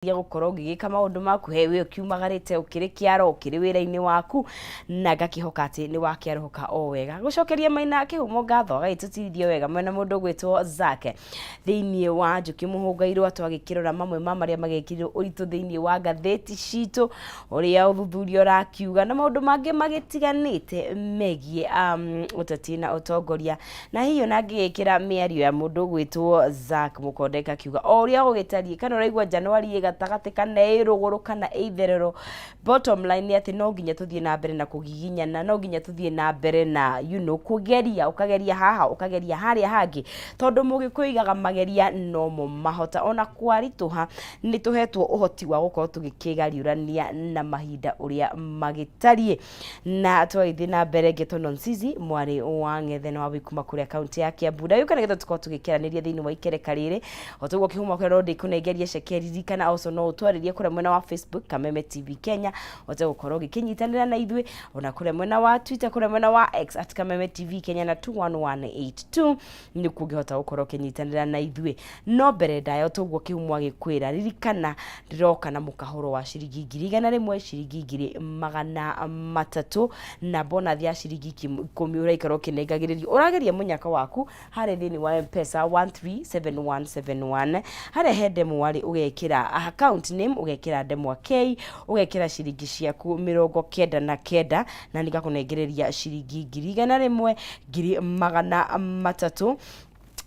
Gũkorwo ũgĩgĩka maũndũ maku he wĩ ũkiumagarĩte, ũkĩrĩ kĩaro, ũkĩrĩ wĩra-inĩ waku, na ngakĩhoka atĩ nĩ wakĩarũhũka o wega. Gũcokeria Maina Kĩhumo ngatho agagĩtũtirithia wega mwena mũndũ ũgwĩtwo Zack thĩinĩ wa Njũkĩ Mũhũngairwo, twagĩkĩrora mamwe ma marĩa magĩkĩrirwo ũritũ thĩinĩ wa ngathĩti citũ, ũrĩa ũthuthuria ũrakiuga na maũndũ mangĩ magĩtiganĩte megiĩ ũteti na ũtongoria. Na hihi ona ngĩgĩkĩra mĩario ya mũndũ ũgwĩtwo Zack Mũkonde ngakiuga o ũrĩa gũgĩtariĩ, kana ũraigua Januari ĩ gatagatĩ kana ĩ rũgũrũ kana ĩ itherero, bottom line nĩ atĩ no nginya tũthiĩ na mbere na kũgiginyana, no nginya tũthiĩ na mbere na kũgeria, ũkageria haha ũkageria harĩa hangĩ, tondũ Mũgĩkũyũ oigaga mageria nomo mahota. Ona kwaritũha nĩ tũhetwo ũhoti wa gũkorwo tũgĩkĩgariũrania na mahinda ũrĩa magĩtariĩ. Na twagĩthiĩ na mbere, ngetwo Nonsizi mwarĩ wa Ng'etheno wa kuma kũrĩa kaunti ya Kiambu, ndagĩũka nĩgetha tũkorwo tũgĩkĩaranĩria thĩinĩ wa ikereka rĩrĩ. O toguo kĩhumo kĩrĩa no ndĩkũnengeria ceke, ririkana also no ũtwarĩrie kũrĩa mwena wa Facebook Kameme TV Kenya, ũhote gũkorwo ũgĩkĩnyitanĩra na ithuĩ, ona kũrĩa mwena wa Twitter, kũrĩa mwena wa X @KamemeTV Kenya na 21182 nĩkuo ũngĩhota gũkorwo ũkĩnyitanĩra na ithuĩ. No mbere ndaya, toguo kĩhumo agĩkwĩra, ririkana ndĩroka na mũkahũro wa ciringi 100,000, ciringi 300,000 na bonathi ya ciringi 10 ũraikara ũkĩnengagĩrĩrio. Ũrageria mũnyaka waku harĩa thĩinĩ wa M-Pesa 137171, harĩa he ndemwa rĩ, ũgekĩra account name, ũgekĩra ndemwa K, ũgekĩra ciringi ciaku 99, na nĩngakũnengereria ciringi 100,000, 300,000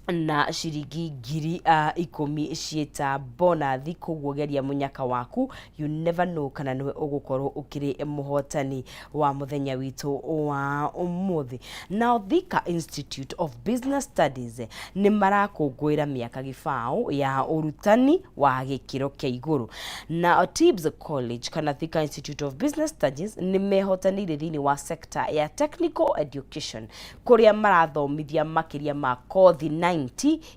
na ciringi 10,000 ciĩta bonathi. Koguo geria mũnyaka waku, you never know kana nĩwe ũgũkorwo ũkĩrĩ mũhotani wa mũthenya witũ wa ũmũthĩ. Now Thika Institute of Business Studies nĩ marakũngũĩra mĩaka 20 ya ũrutani wa gĩkĩro kĩa igũrũ, na TIBS College kana Thika Institute of Business Studies nĩ mehotanĩire thĩinĩ wa sector ya technical education, kũrĩa marathomithia makĩria ma kothi 90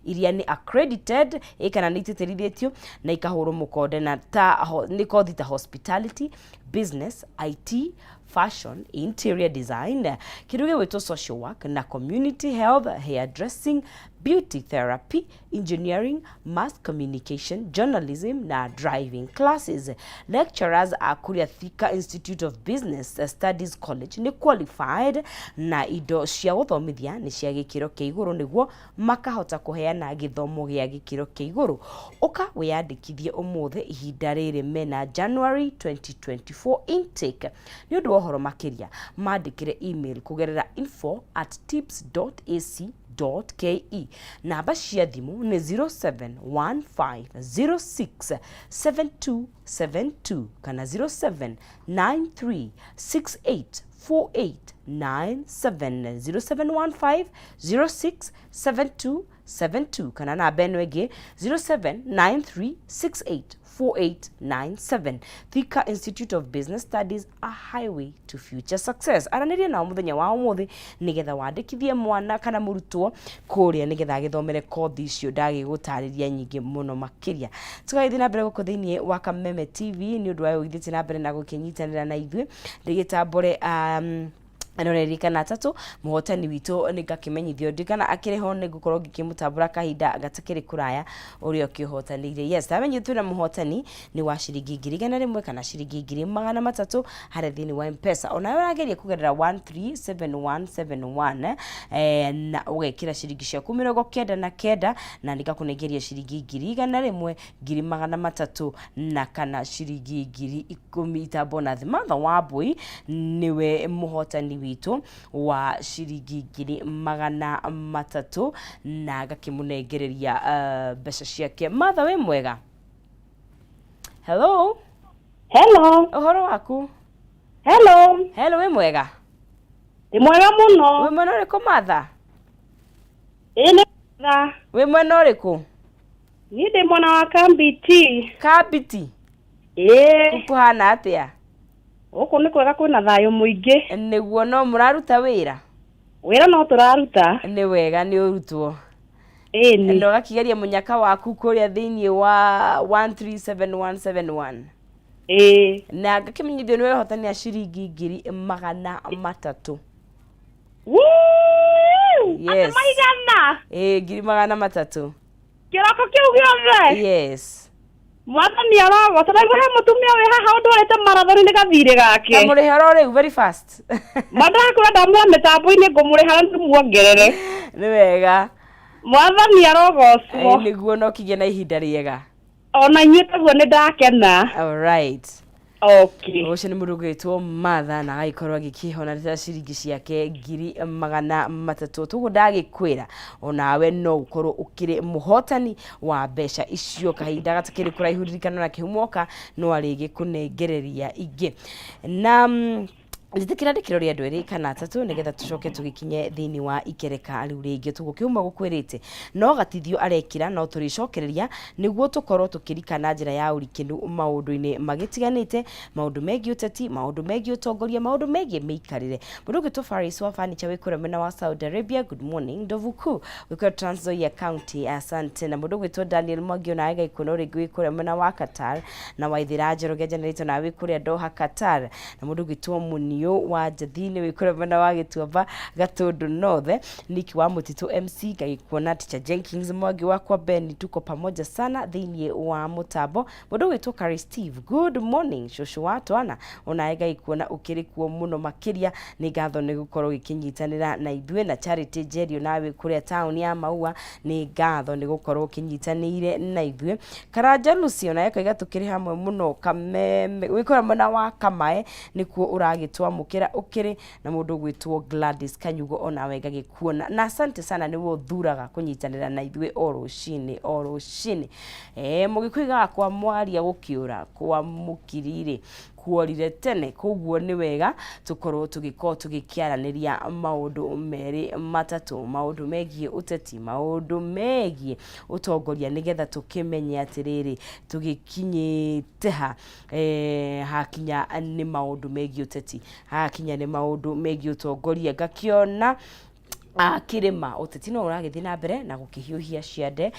iria nĩ accredited ĩ kana nĩ itĩtĩrithĩtio na ikahũrwo mũkonde, na ta nĩ kothi ta hospitality, business, IT, fashion, interior design, kĩndũ gĩgwĩtwo social work na community health, hair dressing, beauty therapy, engineering, mass communication, journalism na driving classes. Lecturers a kũrĩa Thika Institute of Business Studies College nĩ qualified na indo cia gũthomithia nĩ cia gĩkĩro kĩa igũrũ, nĩguo makahota kũheana gĩthomo gĩa gĩkĩro kĩa igũrũ. Ũka wĩyandĩkithie ũmũthĩ, ihinda rĩrĩ mena January 2024 intake. Nĩ ũndũ wa ũhoro makĩria, mandĩkĩre email kũgerera info@tibs.ac.ke. Namba cia thimũ nĩ 0715067272 kana 0793684897, 0715067272 kana namba ĩno ĩngĩ 0793684897. Thika Institute of Business Studies, a highway to future success. Aranĩria nao mũthenya wa ũmũthĩ nĩgetha wandĩkithie mwana kana mũrutwo kũrĩa, nĩgetha agĩthomere kothi icio ndagĩgũtarĩria nyingĩ mũno makĩria. Tũgagĩthiĩ na mbere gũkũ thĩinĩ wa Kameme TV nĩ ũndũ wa ũgithĩtie na mbere na gũkĩnyitanĩra na ithuĩ. Ndĩgĩtambũre no ririkana atatũ mũhotani witũ nĩ ngakĩmenyithio ndikana akĩrĩ ho, nĩ ngũkorwo ngĩkĩmũtambũra kahinda gatakĩrĩ kũraya ũrĩa ũkĩhotanĩire. Yes, ndamenyire twĩna mũhotani nĩ wa ciringi 100,000 kana ciringi 300,000 harĩa thĩinĩ wa M-Pesa. Onawe ũrageria kũgerera 137171 na ũgekĩra ciringi ciaku 99, na nĩngakũnengeria ciringi 100,000, 300,000 na kana ciringi 10,000 ita bonathi. Martha Wambui nĩwe mũhotani witũ wa ciringi 300,000 na ngakĩmũnengereria mbeca ciake. Martha, wĩ mwega? Hello. Hello. Ũhoro waku? Hello. Hello, wĩ mwega? Ndĩ mwega mũno. Wĩ mwena ũrĩkũ, Martha? Ĩĩ, nĩ tha. Wĩ mwena ũrĩkũ? Niĩ ndĩ mwena wa Kambiti. Kambiti? Ĩĩ. Kũhana atĩa? Gũkũ nĩ kwega, kwĩna thayũ mũingĩ. Nĩguo, no mũraruta wĩra? Wĩra no tũraruta. Nĩ wega, nĩ ũrutwo. Ĩni. Na ũgakĩgeria mũnyaka waku kũrĩa thĩinĩ wa 137171? Ĩĩ. Na ngakĩmenyithio nĩ wehotania ciringi 300,000. Woo! Yes. Atĩ maigana? Ĩĩ, 300,000. Kĩroko kĩu gĩothe? Yes. Mwathani arogoca na he mũtumia wĩ haha ũndwarĩte marathoni nĩ gathirĩ gake. Ndamũrĩha oro rĩu very fast. Mandakũra ndamwĩra mĩtambo-inĩ ngũmũrĩha na ndĩmuongerere. Nĩ wega. Mwathani arogocwo. Ĩ, nĩguo no kĩgĩe na ihinda rĩega. Ona inyuĩ taguo nĩ ndakena. All right. Okay. Ũcio nĩ mũndũ ũgwĩtwo Martha na agagĩkorwo agĩkĩhonanĩra ciringi ciake 300,000. Toguo ndagĩkwĩra onawe no ũkorwo ũkĩrĩ mũhotani wa mbeca icio kahinda gatakĩrĩ kũraihu. Ririkana na kĩhumoka no arĩgĩkũnengereria ingĩ na njĩtĩkĩra ndĩkĩro rĩa andũ erĩ kana atatũ nĩgetha tũcoke tũgĩkinye thĩinĩ wa ikereka rĩu rĩngĩ. Tũguo kĩhumo gũkwĩrĩte no gatithio arekĩra no tũrĩcokereria nĩguo tũkorwo tũkĩrika na njĩra ya ũrikĩnu maũndũ-inĩ magĩtiganĩte, maũndũ megiĩ ũteti, maũndũ megiĩ ũtongoria, maũndũ megiĩ mĩikarĩre. Mũndũ ũgwĩtwo Faris wa Furniture wĩ kũrĩa mwena wa Saudi Arabia, good morning. Ndovu Kuu wĩ kũrĩa Trans Nzoia County, asante. Na mũndũ ũgwĩtwo Daniel Mwangi onawe ngaikuona rĩngĩ wĩ kũrĩa mwena wa Qatar, na Waithĩra Njoroge Generator nawe wĩ kũrĩa Doha Qatar, na mũndũ ũgwĩtwo Muniũ wa Njathini wĩ kũrĩa mwena wa Gĩtuamba Gatũndũ North, Nick wa Mũtitũ MC ngagĩkuona, Teacher Jenkins Mwangi wakwa Ben, tuko pamoja sana thĩinĩ wa mũtambo. Mũndũ ũgwĩtwo Kari Steve, good morning cũcũ wa twana, onawe ngagĩkuona ũkĩrĩ kuo mũno makĩria, nĩ ngatho nĩ gũkorwo ũgĩkĩnyitanĩra na ithuĩ. Na Charity Njeri onawe wĩ kũrĩa taũni ya Maua, nĩ ngatho nĩ gũkorwo ũkĩnyitanĩire na ithuĩ. Karanja Lucy onawe koiga tũkĩrĩ hamwe mũno Kameme, wĩ kũrĩa mwena wa Kamae nĩkuo ũragĩtwamũkĩra ũkĩrĩ na mũndũ ũgwĩtwo Gladys Kanyugo onawe ngagĩkuona, na asante sana nĩwe ũthuraga kũnyitanĩra na ithuĩ o rũcinĩ o rũcinĩ. Mũgĩkũyũ igaga kwa mwaria gũkĩũra kwa mũkiri-rĩ kuorire tene, koguo nĩ wega tũkorwo tũgĩkorwo tũgĩkĩaranĩria maũndũ merĩ matatũ, maũndũ megiĩ ũteti, maũndũ megiĩ ũtongoria, nĩgetha tũkĩmenye atĩrĩrĩ tũgĩkinyĩte ha hakinya nĩ maũndũ megiĩ ũteti, hakinya nĩ maũndũ megiĩ ũtongoria. Ngakĩona kĩrĩma ũteti no ũragĩthiĩ na mbere na gũkĩhiũhia ciande,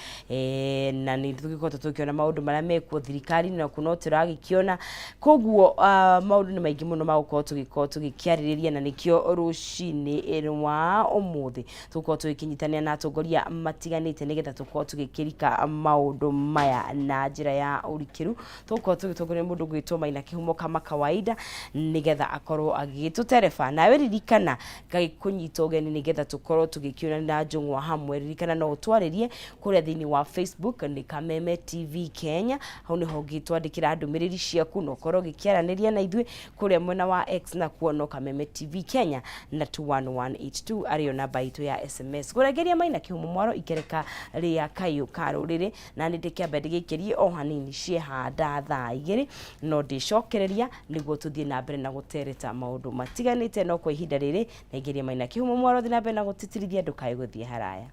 na nĩ tũgĩkoretwo tũkĩona maũndũ marĩa mekuo thirikari-inĩ nakuo no tũragĩkĩona, koguo maũndũ nĩ maingĩ mũno magũkorwo tũgĩkorwo tũgĩkĩarĩrĩria, na nĩkĩo rũcinĩ rwa ũmũthĩ tũgũkorwo tũgĩkĩnyitanĩra na atongoria matiganĩte nĩgetha tũkorwo tũgĩkĩrika maũndũ maya na njĩra ya ũrikĩru. Tũgũkorwo tũgĩtongoria mũndũ ũgwĩtwo Maina Kĩhumo kama kawaida nĩgetha akorwo agĩgĩtũtereba. Nawe ririkana ngagĩkũnyita ũgeni nĩgetha tũkorwo tũgĩkĩonanĩra njũng'wa hamwe. Ririkana no ũtwarĩrie kũrĩa thĩinĩ wa Facebook nĩ Kameme TV Kenya, hau nĩho ũngĩtwandĩkĩra ndũmĩrĩri ciaku na ũkorwo ũgĩkĩaranĩria na ithuĩ. Kũrĩa mwena wa X nakuo no Kameme TV Kenya na 21182 arĩyo namba itũ ya SMS. Kũrengeria Maina Kĩhumo mwaro ikereka rĩa kayũ ka rũrĩrĩ, na nĩ ndĩkĩambe ndĩgĩikĩrie o hanini ciehanda thaa 2 no ndĩcokereria nĩguo tũthiĩ na mbere na gũtereta maũndũ matiganĩte. No kwa ihinda rĩrĩ nengeria Maina Kĩhumo mwaro thiĩ na mbere na gũtitirithia, ndũkae gũthiĩ haraya.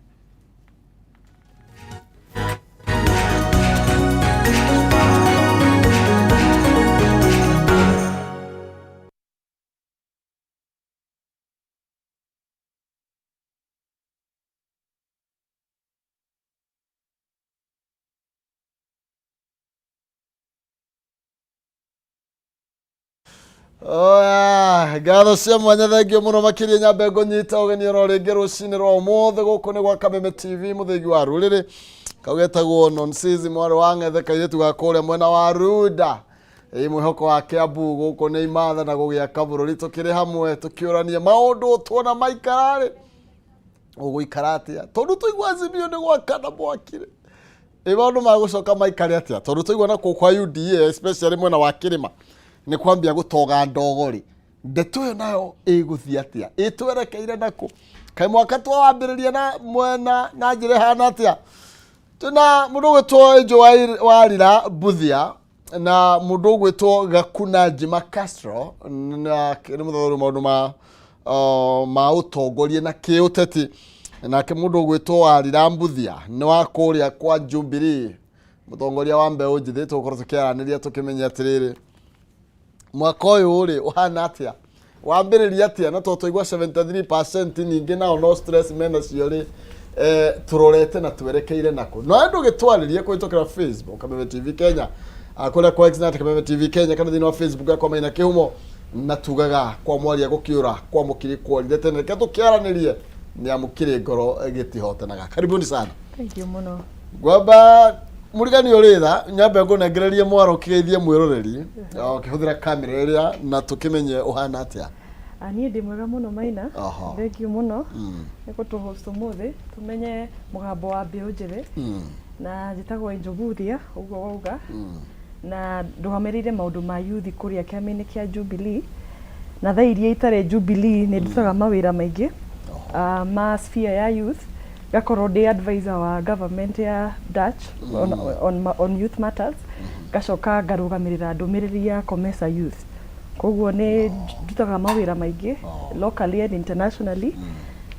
Oya, ngatho cia mwanya, thengio mũno makĩria. Nyambe ngũnyita ũgeni oro rĩngĩ rũcinĩ rwa ũmũthĩ gũkũ nĩ gwa Kameme TV, mũthĩgi wa rũrĩrĩ kau getagwo Nonsizi mwarĩ wa ng'ethe, kairĩtu ga kũrĩa mwena wa Runda ĩ mwĩhoko wa Kiambu. Gũkũ nĩ imatha na gũgĩaka bũrũri, tũkĩrĩ hamwe tũkĩũranie maũndũ tuona maikararĩ ũgũikara atĩa, tondũ tũigua Azimio nĩ gwakana mwakire ĩ maũndũ magũcoka maikare atĩa, tondũ tũigua na kũu kwa UDA especially mwena wa kĩrĩma nĩ kwambia gũtoga ndogo rĩ, ndeto ĩyo nayo ĩgũthiĩ atĩa, ĩtwerekeire nakũ, kaĩ mwaka twawambĩrĩria na mwena na njĩra ĩhana atĩa? Twĩna mũndũ ũgwĩtwo Angel Warira Mbuthia na mũndũ ũgwĩtwo Gakuna Njima Castro, na nĩ mũthomi maũndũ ma ũtongoria na kĩũteti, nake mũndũ ũgwĩtwo Warira Mbuthia nĩ wa kũrĩa kwa Jubilee, mũtongoria wa mbeũ njĩthĩ. Tũgũkorwo tũkĩaranĩria tũkĩmenya atĩrĩrĩ, mwaka ũyũ rĩ ũhana atĩa, wambĩrĩria atĩa, na tondũ twaigua 73% ningĩ nao no stress mena cio rĩ, tũrorete na twerekeire nako. No andũ gĩtwarĩrie kũhĩtũkĩra Facebook Kameme TV Kenya, kũrĩa kwa X na Kameme TV Kenya, kana thĩinĩ wa Facebook yakwa Maina Kĩhumo, na tugaga kwa mwaria gũkĩũra kwa mũkiri kworire tene. Reke tũkĩaranĩrie nĩ amu kĩrĩ ngoro gĩtihotanaga. Karibuni sana. Thank you mũno. Ngwamba Mũrigani ũrĩ tha, nyambe ngũnengererie mwaro ũkĩgeithie mwĩroreri ũkĩhũthĩra kamera ĩrĩa na tũkĩmenye ũhana atĩa. Niĩ ndĩ mwega mũno, Maina. Aha. Thank you mũno nĩ gũtũ-host ũmũthĩ tũmenye mũgambo wa mbeũ njĩthĩ. Na njĩtagwo Angel Mbuthia, ũguo wauga, na ndũgamĩrĩire maũndũ ma youth kũrĩa kĩama-inĩ kĩa Jubilee, na thaa iria itarĩ Jubilee nĩ ndutaga mawĩra maingĩ ma sphere ya youth, ngakorwo ndĩ advisor wa government ya Dutch on youth matters, ngacoka ngarũgamĩrĩra ndũmĩrĩri ya COMESA Youth. Koguo nĩ ndutaga mawĩra maingĩ locally and internationally.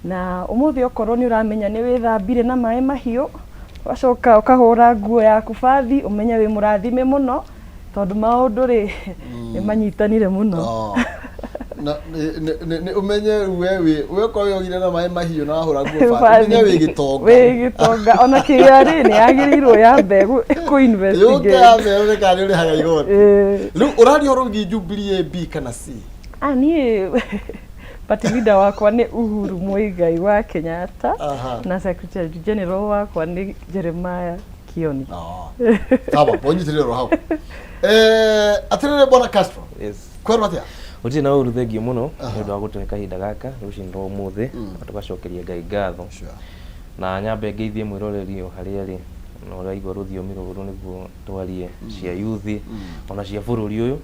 Na ũmũthĩ okorwo nĩ ũramenya nĩ wĩthambire na maĩ mahiũ, ũgacoka ũkahũra nguo yaku bathi, ũmenye wĩ mũrathime mũno, tondũ maũndũ rĩ nĩ manyitanire mũno. Oh. Na nĩ ũmenye we wĩ we korwo wĩogire na maĩ mahiũ na wahũra nguo bathi, ũmenye wĩ gĩtonga. Wĩ gĩtonga. Ona KRA nĩ yagĩrĩirwo yambe kũ yũke investigate. Yambe ĩrore kana nĩ ũrĩhaga igoti. Ĩĩ. Rĩu ũraria ũhoro wĩgiĩ Jubilee A, B kana C? Ah, niĩ party leader wakwa nĩ Uhuru Muigai wa Kenyatta. Na secretary general wakwa nĩ Jeremiah Kioni. Ah. Sawa, bonyitĩrĩre oro hau. Atĩrĩrĩ bwana Castro. Yes. Kwerwo atĩa? Gũtirĩ na ũru, thengiũ mũno nĩ ũndũ wa gũtũhe kahinda gaka rũcinĩ rwa ũmũthĩ na tũgacokeria Ngai ngatho. Na nyambe ngeithie mwĩroreri o harĩa arĩ na ũraigua rũthiomi rũrũ nĩguo twarie cia yuthi ona cia bũrũri ũyũ,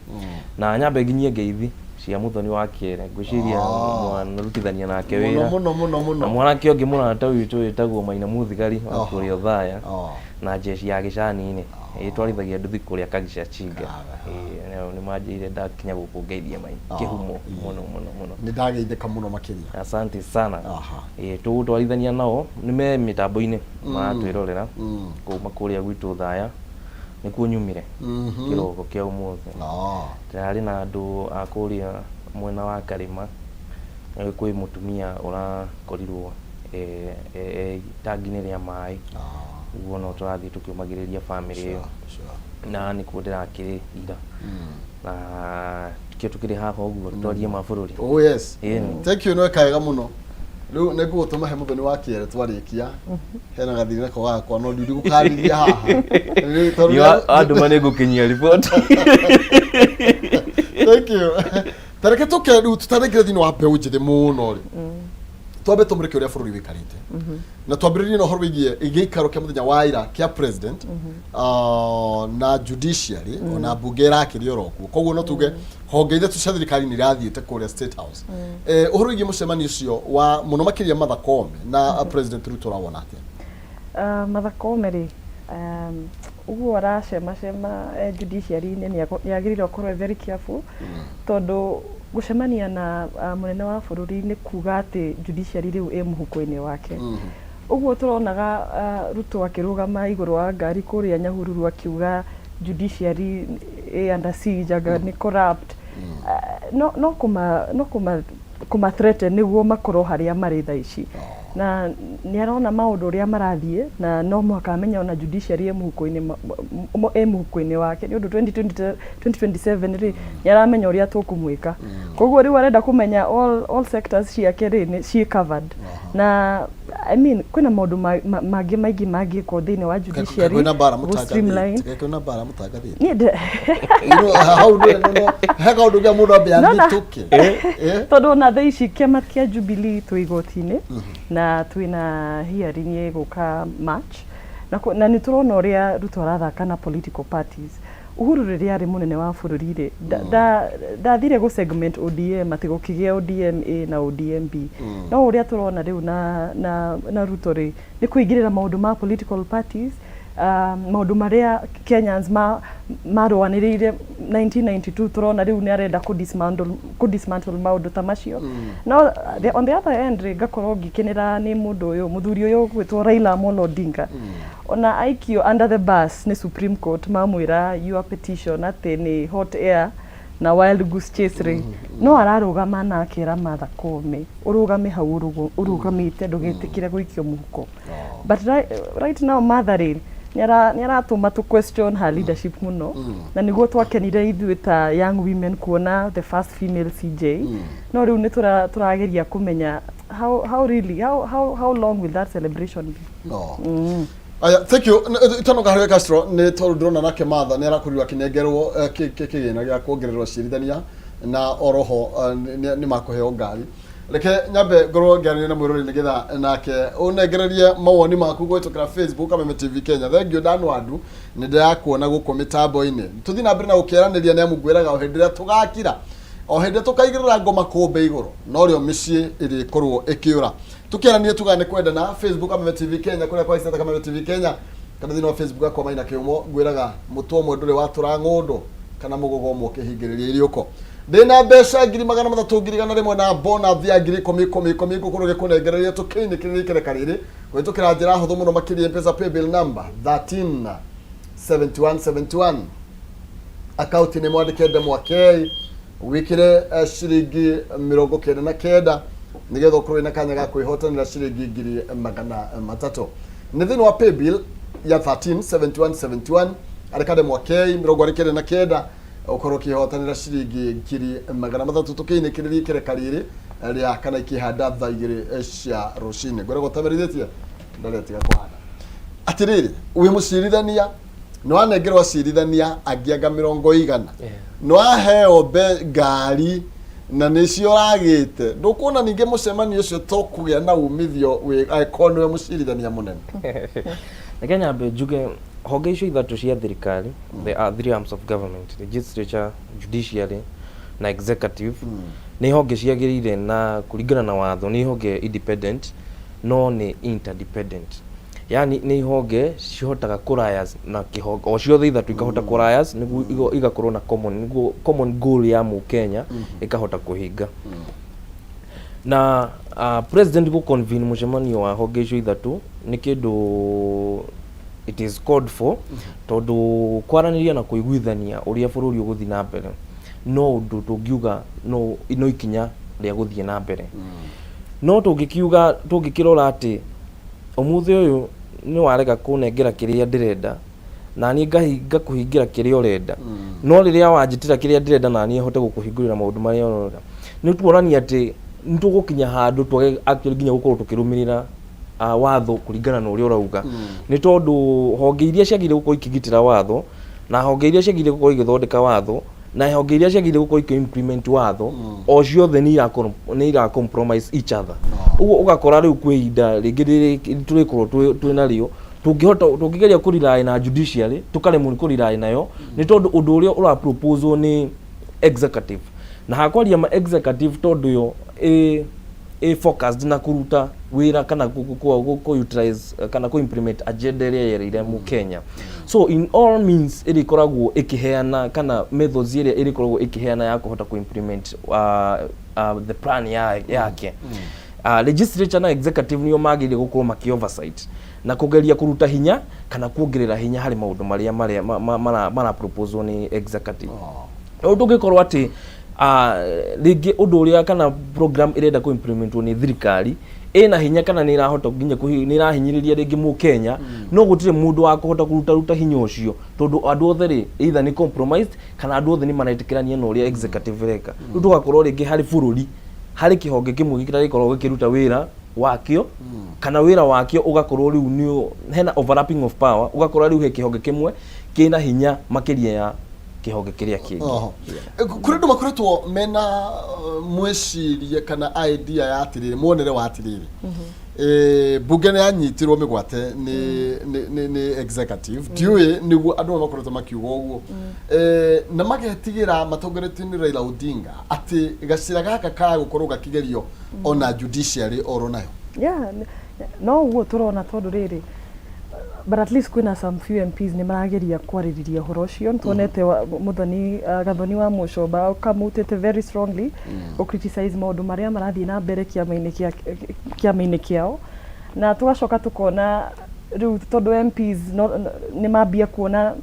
na nyambe nginyie ngeithi cia Mũthoni wa Kĩere, ngwĩciria mwanarutithania nake Mũno wĩra mũno mũno mũno. Na mwanake ũngĩ mũrata witũ wĩtagwo Maina Mũthigari wa kũrĩa Othaya na jeshi ya gĩcani-inĩ ĩtwarithagia nduthi kũrĩa Kagica Chinga. Ĩĩ, nao nĩ manjĩrire ndakinya gũkũ ngeithie Maina kĩhumo mũno mũno mũno. Nĩ ndageithĩka mũno makĩria. Asante sana. Ĩĩ, tũgũtwarithania nao nĩ me mĩtambo-inĩ maratwĩrorera kuma kũrĩa gwitũ Thaya, nĩkuo nyumire kĩroko kĩa ũmũthĩ. Ndĩrarĩ na andũ a kũrĩa mwena wa Karĩma. Kwĩ mũtumia ũrakorirwo itangi-inĩ rĩa maĩ, ũguo no tũrathiĩ tũkĩũmagĩrĩria bamĩrĩ ĩyo. Na nĩkuo ndĩrakĩrĩ ira, na kĩo tũkĩrĩ haha ũguo twarie ma bũrũri. Oh yes. Ĩni. Thank you, nĩ weka wega mũno. Rĩu nĩ ngũgũtũma he Mũthoni wa Kĩere twarĩkia. Hena gathiri nako gakwa no ndigũkarĩria haha. Rĩu tondũ Niĩ andũma nĩ ngũkinyia riboti. Thank you. Tareke tũke rĩu tũtanaingĩra thĩinĩ wa mbeũ njĩthĩ mũno rĩ. Twambe tũmũrĩke ũrĩa bũrũri wĩikarĩte. Na twambĩrĩrie na ũhoro wĩgiĩ gĩikaro kĩa mũthenya wa ira kĩa president na judiciary, ona mbunge ĩrakĩrĩ oro kuo. Koguo no tuge honge ithatũ cia thirikari nĩ irathiĩte kũrĩa State House. Ũhoro wĩgiĩ mũcemanio ũcio wa mũno makĩria Martha Koome na President Ruto ũrawona atĩa? Martha Koome rĩ, ũguo aracemacema judiciary-inĩ, nĩ agĩrĩirwo akorwo e very careful, tondũ gũcemania na mũnene wa bũrũri nĩ kuga atĩ judiciary rĩu ĩ mũhuko-inĩ wake. Ũguo tũronaga Ruto akĩrũgama igũrũ wa ngari kũrĩa Nyahururu akiuga judiciary ĩ under siege, anga nĩ corrupt. No kũma threaten nĩguo makorwo harĩa marĩ thaa ici, na nĩ arona maũndũ ũrĩa marathiĩ, na no mũhaka amenye ona judiciary ĩ mũhuko-inĩ wake, nĩ ũndũ 2020 2027 rĩ, nĩ aramenya ũrĩa tũkũmwĩka. Koguo rĩu arenda kũmenya all sectors ciake rĩ nĩ ciĩ covered. Na I mean, kwĩna maũndũ mangĩ maingĩ mangĩkwo thĩinĩ wa judiciary Kwĩna mbara gũ streamline. mũtangathĩte, kwĩna mbara mũtangathĩte. Niĩ Hau no he kaũndũ kĩa mũndũ ambe athitũke. Tondũ ona thaa ici kĩama kĩa Jubilee twĩ igoti-inĩ na twĩna hearing ĩgũka March, na nĩ tũrona ũrĩa Ruto arathaka na political parties. Uhuru rĩrĩa arĩ mũnene wa bũrũri rĩ, ndathire gũ segment ODM atĩ gũkĩgĩa ODM A na ODM B. No ũrĩa tũrona rĩu na Ruto rĩ, nĩ kũingĩrĩra maũndũ ma political parties, maũndũ marĩa Kenyans marũanĩrĩire 1992, tũrona rĩu nĩ arenda kũ dismantle maũndũ ta macio. No on the other end rĩ, ngakorwo ngĩkenera nĩ mũndũ ũyũ, mũthuri ũyũ ũgwĩtwo Raila Amolo Odinga. Ona aikio under the bus nĩ Supreme Court, mamwĩra your petition atĩ nĩ hot air na wild goose chase rĩ, no ararũgama na akera Martha Koome, ũrũgame hau ũrũgamĩte, ndũgetĩkĩre gũikio mũhuko. But right now Martha rĩ, nĩ aratũma tũ question her leadership mũno, na nĩguo twakenire ithuĩ ta young women kuona the first female CJ. No rĩu nĩ tũrageria kũmenya how really how long will that celebration be? No. Aya, thank you. Itanoka harĩ Castro nĩ tondũ ndĩrona nake Martha nĩ arakorirwo akĩnengerwo kĩgĩna gĩa kuongererwo acirithania na oroho nĩ makũheo ngari. Reke nyambe ngorwo ngĩaranĩria na mwĩrori nĩgetha nake ũnengererie mawoni maku kũhĩtũkĩra Facebook Kameme TV Kenya. Thank you Dan Wandu, nĩ ndĩrakuona gũkũ mĩtambo-inĩ. Tũthiĩ na mbere na gũkĩaranĩria nĩ amu ngwĩraga o hĩndĩ ĩrĩa tũgakira, o hĩndĩ ĩrĩa tũkaigĩrĩra ngoma kũmbe igũrũ, norĩo mĩciĩ ĩrĩkorwo ĩkĩũra. Tũkĩaranie tugaga nĩ kwendana Facebook Kameme TV Kenya kũrĩa kwa Isata Kameme TV Kenya kana thĩinĩ wa Facebook yakwa Maina Kĩhumo ngwĩraga mũtwe ũmwe ndũrĩ watũra ng'ũndũ kana mũgogo ũmwe ũkĩhingĩrĩria iriũko. Ndĩna mbeca 300,000 100,000 na bonus ya 10,000 10 10 ngũkorwo ngĩkũnengereria tũkĩinĩkĩrĩria ikereka rĩrĩ kũhĩtũkĩra njĩra hũthũ mũno makĩria M-Pesa paybill number 13 71 71 akaunti nĩ mwandĩke ndemwa K wikire ciringi 99 nigetha ũkorwo wĩna kanya ga kwĩhotanĩra ciringi 300,000. Nĩ thĩinĩ wa paybill ya 13 71 71 arĩ kandemwa K 99 ũkorwo ũkĩhotanĩra ciringi 300,000 tũkĩinĩkĩrĩria ikereka rĩrĩ rĩa kana ikĩhanda thaa 2 cia rũcinĩ. Ngoragwo ũtamerithĩtie ndarĩ atiga kũhanda. Atĩrĩrĩ, wĩ mũcirithania nĩ wanengerwo acirithania angĩ anga 100 nĩ waheo ngari na nĩcio ũragĩte, ndũkuona ningĩ mũcemanio ũcio to kũgĩa na umithio angĩkorwo nĩwe mũcirithania mũnene? Reke nyambe njuge honge icio ithatũ cia thirikari, the three arms of government, legislature, judiciary na executive, nĩ honge ciagĩrĩire na kũringana na watho nĩ honge independent no nĩ interdependent, yani nĩ ihonge cihotaga kũraya na kĩhonge o ciothe ithatũ ikahota kũraya nĩguo igakorwo na common, nĩguo common goal ya mũkenya ĩkahota kũhinga. Na president gũ convene mũcemanio wa honge icio ithatũ nĩ kĩndũ it is called for, tondũ kwaranĩria na kũiguithania ũrĩa bũrũri ũgũthiĩ na mbere no ũndũ tũngiuga no ikinya rĩa gũthiĩ na mbere. No tũngĩkiuga, tũngĩkĩrora atĩ ũmũthĩ ũyũ nĩ warega kũnengera kĩrĩa ndĩrenda na niĩ ngakũhingĩra kĩrĩa ũrenda, no rĩrĩa wanjĩtĩra kĩrĩa ndĩrenda na niĩ hote gũkũhingũrĩra maũndũ marĩa ũrenda, nĩ tuonania atĩ nĩ tũgũkinya handũ twage actually nginya gũkorwo tũkĩrũmĩrĩra watho kũringana na ũrĩa ũrauga, nĩ tondũ honge iria ciagĩrĩire gũkorwo ikĩgitĩra watho na honge iria ciagĩrĩire gũkorwo igĩthondeka watho na honge iria ciagĩrĩire gũkorwo ikĩ implement watho o ciothe nĩ ira compromise each other. Ũguo ũgakora rĩu kwĩ ihinda rĩngĩ rĩrĩ tũrĩkorwo twĩ narĩo tũngĩhota tũngĩgeria kũ rely na judiciary tũkaremwo nĩ kũ rely nayo, nĩ tondũ ũndũ ũrĩa ũra proposal nĩ executive na hakwaria ma executive, tondũ yo ĩ focused na kũruta wĩra kana kũ utilize kana kũ implement agenda ĩrĩa yerĩire mũkenya. So in all means ĩrĩkoragwo ĩkĩheana kana methods ĩrĩa ĩrĩkoragwo ĩkĩheana ya kũhota kũ implement the plan yake. Legislature na executive nĩo magĩrĩire gũkorwo makĩ oversight na kũgeria kũruta hinya kana kuongerera hinya harĩ maũndũ marĩa mara proposal nĩ executive. Rĩu tũngĩkorwo atĩ rĩngĩ ũndũ ũrĩa kana program ĩrenda kũ implementwo nĩ thirikari ĩna hinya kana nĩ ĩrahota nginya nĩ ĩrahinyĩrĩria rĩngĩ mũkenya, no gũtirĩ mũndũ wa kũhota kũruta ruta hinya ũcio, tondũ andũ othe rĩ either nĩ compromised kana andũ othe nĩ maretĩkĩrania na ũrĩa executive ĩreka. Rĩu tũgakorwo rĩngĩ harĩ bũrũri harĩ kĩhonge kĩmwe gĩtarĩkoragwo gĩkĩruta wĩra wakĩo kana wĩra wakĩo ũgakorwo rĩu nĩ hena overlapping of power, ũgakora rĩu he kĩhonge kĩmwe kĩna hinya makĩria ya kĩhonge kĩrĩa kĩngĩ. Oho. Kũrĩ andũ makoretwo mena mwĩcirie kana idea ya atĩrĩrĩ, muonere wa atĩrĩrĩ, mbunge nĩ yanyitirwo mĩgwate nĩ executive. Ndiũĩ nĩguo andũ amwe makoretwo makiuga ũguo na magetigĩra matongoretio nĩ Raila Odinga atĩ gacĩra gaka kaya gũkorwo gakĩgerio ona judiciary oro nayo. Yeah, no ũguo tũrona tondũ rĩrĩ, but at least kwĩna some few MPs nĩ marageria kwarĩrĩria ũhoro ũcio. Nĩ tuonete Muthoni Gathoni wa Mũcomba kamutĩte very strongly gũ criticize maũndũ marĩa marathiĩ na mbere kĩama-inĩ kĩao, na tũgacoka tũkona rĩu tondũ MPs no, nĩ mambia kuona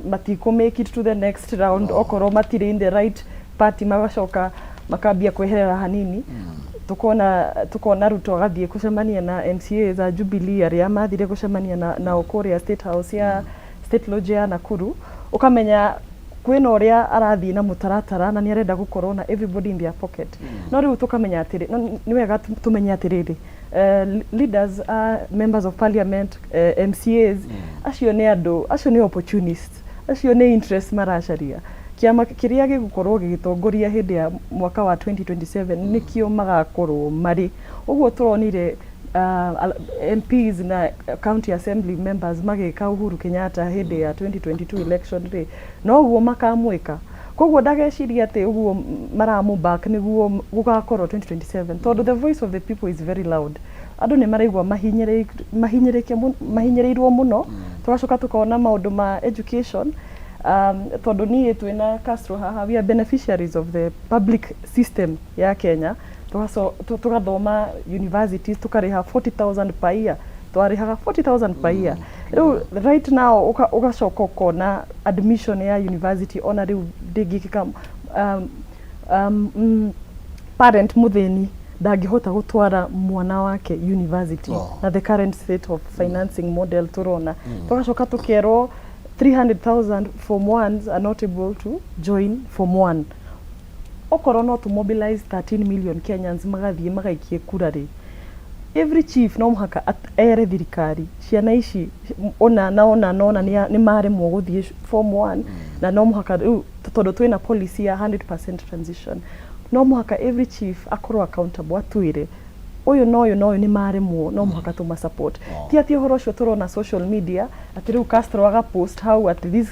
matikũ make it to the next round okorwo matirĩ in the right party, magacoka makambia kweherera hanini. Tukona Ruto agathiĩ gũcemania na MCA za Jubilee arĩa mathire gũcemania nao kũrĩa State House ya State Lodge ya Nakuru, ũkamenya Kwĩna ũrĩa arathiĩ na mũtaratara na nĩ arenda gũkorwo na everybody in their pocket. No rĩu tũkamenya atĩrĩ, no nĩ wega tũmenye atĩrĩrĩ, leaders, members of parliament, MCAs, acio nĩ andũ acio nĩ opportunists, acio nĩ interest maracaria. Kĩama kĩrĩa gĩgũkorwo gĩgĩtongoria hĩndĩ ya mwaka wa 2027 nĩkĩo magakorwo marĩ ũguo. Tũronire MPs na county assembly members magĩka Uhuru Kenyatta hĩndĩ ya 2022 election rĩ, noguo makamwĩka. Koguo ndageciria atĩ ũguo maramũ-back nĩguo gũgakorwo 2027, tondũ the voice of the people is very loud. Andũ nĩ maraigua mahinyĩrĩirwo mũno. Tũgacoka tũkona maũndũ ma education, tondũ niĩ twĩna Castro haha, we are beneficiaries of the public system ya Kenya. Tũgathoma universities, tũkarĩha 40,000 per year, twarĩhaga 40,000 per year. Rĩu right now ũgacoka ũkona admission ya university ona rĩu ndĩngĩkĩka. Parent mũthĩni ndangĩhota gũtwara mwana wake university na the current state of financing model tũrona. Tũgacoka tũkerwo 300,000 form ones are not able to join form one. Okorwo no tũ mobilize 13 million Kenyans magathiĩ magaikie kura rĩ, every chief no mũhaka ere thirikari ciana ici ona na ona na ona nĩ maremwo gũthiĩ form one, na no mũhaka rĩu, tondũ twĩna policy ya 100% transition, no mũhaka every chief akorwo accountable, atwĩre ũyũ na ũyũ na ũyũ nĩ maremwo, no mũhaka tũma support. Ti atĩ ũhoro ũcio tũrona social media atĩ rĩu Castro aga post hau atĩ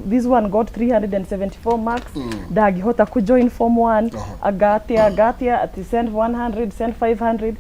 this one got 374 marks, ndangĩhota kũ join form 1, agatia agatia atĩ send 100, send 500.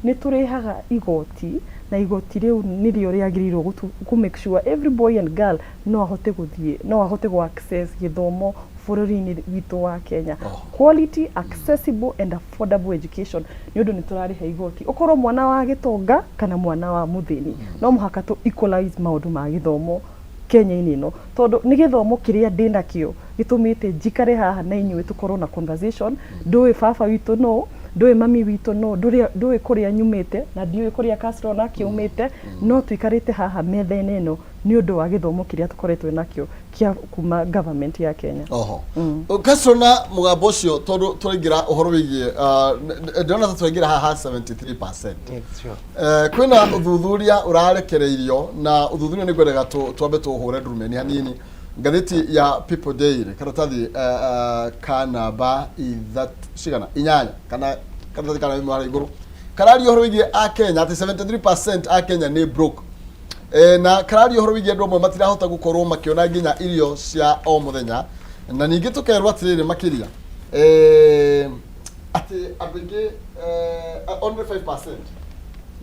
Nĩ tũrĩhaga igoti, na igoti rĩu nĩrĩo rĩagĩrĩirwo kũ make sure every boy and girl no ahote gũthiĩ, no ahote gũ access gĩthomo bũrũri-inĩ witũ wa Kenya, quality, accessible and affordable education, nĩ ũndũ nĩ tũrarĩha igoti. Ũkorwo mwana wa gĩtonga kana mwana wa mũthĩni, no mũhaka tũ equalize maũndũ ma gĩthomo Kenya-inĩ ĩno, tondũ nĩ gĩthomo kĩrĩa ndĩ nakĩo gĩtũmĩte njikare haha na inyuĩ tũkorwo na conversation. Ndũĩ baba witũ no ndũĩ mami witũ no ndũĩ kũrĩa nyumĩte, na ndiũĩ kũrĩa Castro nake umĩte, no tũikarĩte haha metha-inĩ ĩno nĩ ũndũ wa gĩthomo kĩrĩa tũkoretwo nakĩo kĩa kuma government ya Kenya. Oho Castro, na mũgambo ũcio, tondũ tũraingĩra ũhoro wĩgiĩ ndĩrona ta tũraingĩra haha 73%. Kwĩna ũthuthuria ũrarekereirio, na ũthuthuria nĩ ngwendaga twambe tũhũre ndurumeni hanini. Ngathĩti ya People Daily, karatathi ka namba ithatũ cigana inyanya, kana karatathi ka namba ĩmwe harĩa igũrũ, kararia ũhoro wĩgiĩ a Kenya atĩ 73% a Kenya nĩ broke. Na kararia ũhoro wĩgiĩ andũ amwe matirahota gũkorwo makĩona nginya irio cia o mũthenya, na ningĩ tũkerwo atĩrĩrĩ makĩria, atĩ andũ aingĩ, only 5%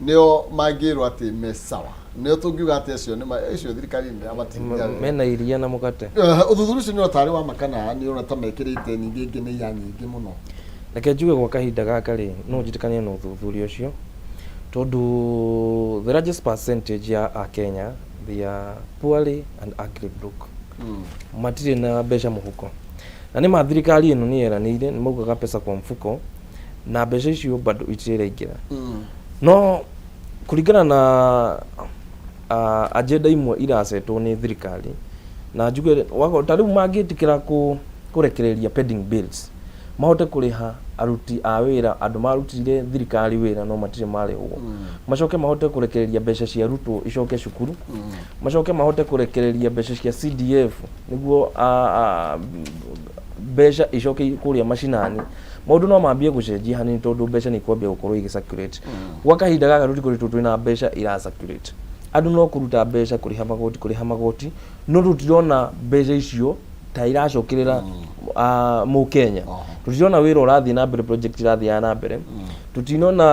nĩo mangĩrwo atĩ me sawa, nĩo tũngiuga atĩ acio nĩ acio thirikari nĩ amateithia. Mena iria na mũgate. Ũthuthuria ũcio nĩ ũtarĩ wa makana nĩ ũrona ta mekĩrĩte ningĩ ĩngĩ nĩ iya nyingĩ mũno? Reke njuge, gwa kahinda gaka rĩ, no njĩtĩkanie na ũthuthuria ũcio, tondũ the largest percentage ya akenya, they are poorly and ugly broke. Matirĩ na mbeca mũhuko, na nĩ ma thirikari ĩno nĩ yeranĩire, nĩ maugaga pesa kwa mfuko, na mbeca icio bado itirĩ iraingĩra. No kũringana na agenda imwe iracetwo nĩ thirikari, na njuge ta rĩu mangĩtĩkĩra kũrekereria pending bills, mahote kũrĩha aruti a wĩra, andũ marutire thirikari wĩra no matirĩ marĩhwo, macoke mahote kũrekereria mbeca cia arutwo icoke cukuru, macoke mahote kũrekereria mbeca cia CDF nĩguo mbeca icoke kũrĩa macinani, maũndũ no mambie gũcenjia hanini, tondũ mbeca nĩ ikwambia gũkorwo igĩ circulate. Gwa kahinda gaka tũtikoretwo twĩna mbeca ira circulate. Andũ no kũruta mbeca, kũrĩha magoti, kũrĩha magoti, no tũtirona mbeca icio ta iracokerera mũkenya. Tũtirona wĩra ũrathiĩ na mbere, project irathiaga na mbere, tũtinona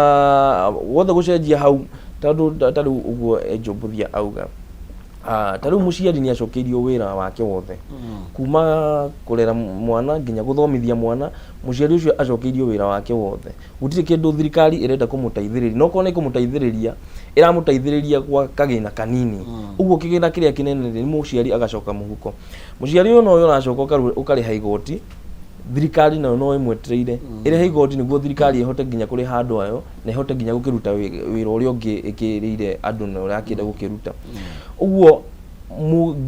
wothe gũcenjia hau, tondũ ta rĩu ũguo Angel Mbuthia auga, ta rĩu mũciari nĩ acokeirio wĩra wake wothe, kuma kũrera mwana nginya gũthomithia mwana. Mũciari ũcio acokeirio wĩra wake wothe, gũtirĩ kĩndũ thirikari ĩrenda kũmũteithĩrĩria, no korwo nĩ kũmũteithĩrĩria, ĩramũteithĩrĩria gwa kagĩna kanini. Ũguo kĩgĩna kĩrĩa kĩnene nĩ mũciari agacoka mũhuko. Mũciari ũyũ nowe ũracoka ũkarĩha igoti. Thirikari nayo no ĩmwetereire ĩrĩhe igoti nĩguo thirikari ĩhote nginya kũrĩha andũ ayo na ĩhote nginya gũkĩruta wĩra ũrĩa ũngĩ ĩkĩrĩire andũ na ũrĩa akĩenda gũkĩruta. Ũguo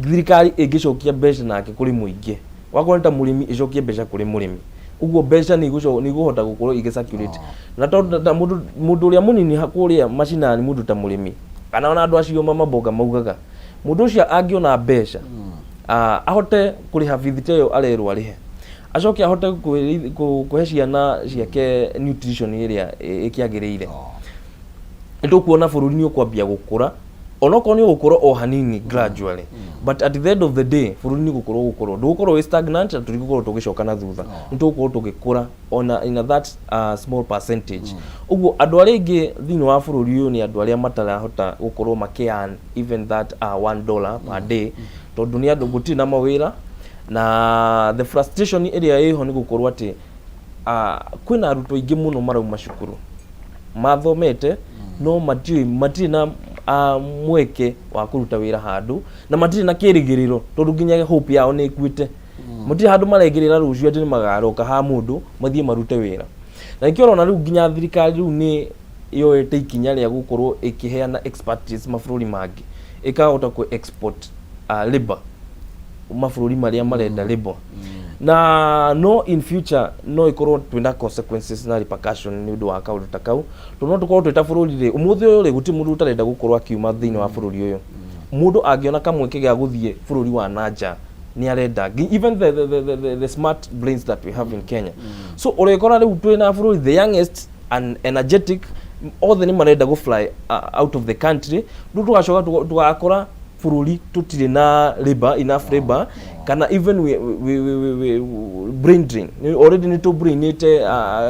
Thirikari ĩngĩcokia mbeca nake kũrĩ mũingĩ, wakorwo nĩ ta mũrĩmi, ĩcokie mbeca kũrĩ mũrĩmi, ũguo mbeca nĩ igũhota gũkorwo igĩ circulate. Na tondũ ta mũndũ ũrĩa mũnini kũrĩa macinani, mũndũ ta mũrĩmi kana ona andũ acio mamabonga maugaga, mũndũ ũcio angĩona mbeca, ahote kũrĩha bithi ta ĩyo arerwo arĩhe, acoke ahote kũhe ciana ciake nutrition ĩrĩa ĩkĩagĩrĩire, nĩ tũkuona bũrũri nĩ ũkwambia gũkũra, onokorwo nĩ ũgũkũra o hanini gradually, but at the end of the day bũrũri nĩ ũgũkorwo gũkũra, ndũgũkorwo wĩ stagnant na tũtigũkorwo tũgĩcoka na thutha, nĩ tũgũkorwo tũgĩkũra ona in a that small percentage. Ũguo andũ arĩa aingĩ thĩinĩ wa bũrũri ũyũ nĩ andũ arĩa matarahota gũkorwo makĩ earn even that $1 per day, tondũ nĩ andũ gũtirĩ na mawĩra, na the frustration ĩrĩa ĩho nĩ gũkorwo atĩ kwĩna arutwo aingĩ mũno marauma cukuru mathomete, no matirĩ na mweke wa kũruta wĩra handũ, na matirĩ na kĩrĩgĩrĩro, tondũ nginya hope yao nĩ ĩkuĩte. Matirĩ handũ maregĩrĩra rũciũ atĩ nĩ magaroka ha mũndũ mathiĩ marute wĩra. Na nĩkĩo ũrona rĩu nginya thirikari rĩu nĩ yoete ikinya rĩa gũkorwo ĩkĩheana expertise mabũrũri mangĩ, ĩkahota kũ export labor mabũrũri marĩa marenda labor. Na no in future no ikorwo twĩna consequences na repercussion nĩ ũndũ wa kaũndũ ta kau, tondũ no tũkorwo twĩ ta bũrũri rĩ, ũmũthĩ ũyũ rĩ, gũtirĩ mũndũ ũtarenda gũkorwo akiuma thĩinĩ wa bũrũri ũyũ. Mũndũ angĩona kamweke gĩa gũthiĩ bũrũri wa nanja nĩ arenda. Even the smart brains that we have in Kenya. So ũrĩkora rĩu twĩna bũrũri, the youngest and energetic othe nĩ marenda go fly out of the country. Rĩu tũgacoka tũgakora bũrũri tũtirĩ na labor, enough labor, kana even we brain drain. Already nĩ tũ brainĩte,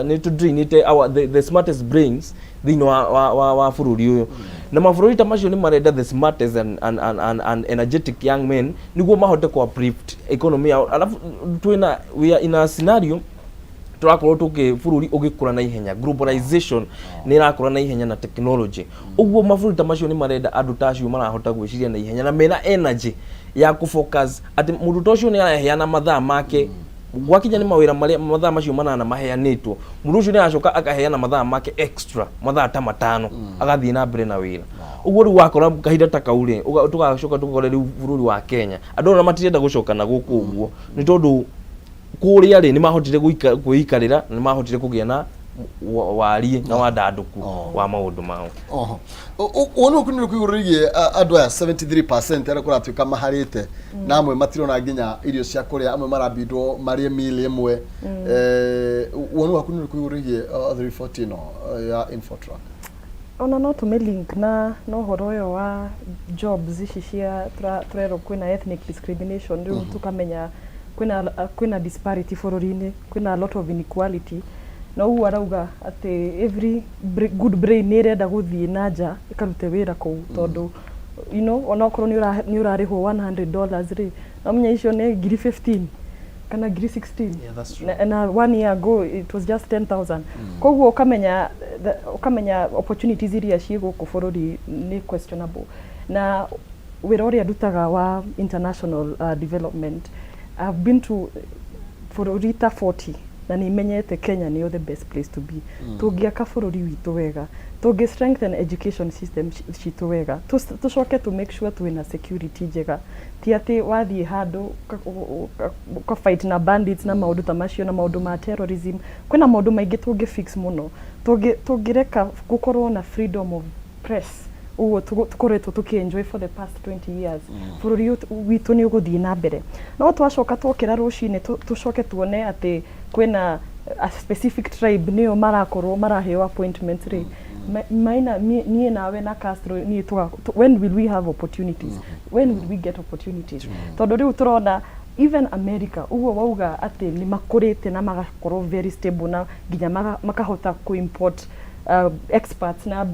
nĩ tũ drainĩte our the smartest brains thĩinĩ wa bũrũri ũyũ. Na mabũrũri ta macio nĩ marenda the smartest and energetic young men nĩguo mahote ku uplift economy yao. Alafu twĩna, we are in a scenario tũrakorwo tũkĩ bũrũri ũgĩkũra na ihenya, globalization nĩ ĩrakũra na ihenya na technology. Ũguo mabũrũri ta macio nĩ marenda andũ ta acio marahota gwĩciria na ihenya na mena energy ya kũ focus, atĩ mũndũ ta ũcio nĩ araheana mathaa make. Gwakinya nĩ mawĩra marĩa mathaa macio manana maheanĩtwo, mũndũ ũcio nĩ aracoka akaheana mathaa make extra, mathaa ta 5, agathiĩ na mbere na wĩra. Ũguo rĩu wakora kahinda ta kau rĩ, tũgacoka tũkore rĩu bũrũri wa Kenya andũ ona matirenda gũcoka na gũkũ ũguo, nĩ tondũ kũrĩa rĩ, nĩ mahotire kwĩikarĩra na nĩ mahotire kũgĩa na wariĩ na wandandũku wa maũndũ mao. Oho. Woni waku nĩ ũrĩkũ igũrũ rĩgiĩ andũ aya 73% arĩa kũratuĩka maharĩte, na amwe matirona nginya irio cia kũrĩa, amwe marambindwo marĩe meal ĩmwe? Woni waku nĩ ũrĩkũ igũrũ rĩgiĩ report ĩno ya Infotrack? Ona no tũmĩ link na ũhoro ũyũ wa jobs ici cia tũrerwo kwĩna ethnic discrimination. Rĩu tũkamenya kwĩna disparity bũrũri-inĩ, kwĩna a lot of inequality, na ũguo arauga atĩ every good brain nĩ ĩrenda gũthiĩ na nja ĩkarute wĩra kũu, tondũ onokorwo nĩ ũrarĩhwo $100 rĩ, no menya icio nĩ ngiri 15 kana ngiri 16. Yeah, that's true. Na one year ago it was just 10,000. Koguo ũkamenya opportunities iria ciĩ gũkũ bũrũri nĩ questionable. Na wĩra ũrĩa ndutaga wa international development, I've been to bũrũri ta 40 na nĩ menyete Kenya nĩyo the best place to be. Tũngĩaka bũrũri witũ wega, tũngĩ strengthen education system citũ wega, tũcoke to make sure twĩna security njega, ti atĩ wathiĩ handũ ũka fight na bandits na maũndũ ta macio na maũndũ ma terrorism. Kwĩna maũndũ maingĩ tũngĩ fix mũno tũngĩreka gũkorwo na freedom of press ũguo tũkoretwo tũkĩ enjoy for the past 20 years. Bũrũri ũyũ witũ nĩ ũgũthiĩ na mbere. No twacoka twokĩra rũcinĩ tũcoke tuone atĩ kwĩna a specific tribe nĩyo marakorwo maraheo appointment rĩ, maina niĩ nawe na Castro niĩ when will we have opportunities? When will we get opportunities? Tondũ rĩu tũrona even America ũguo wauga atĩ nĩ makũrĩte na magakorwo very stable na nginya makahota kũ-import experts na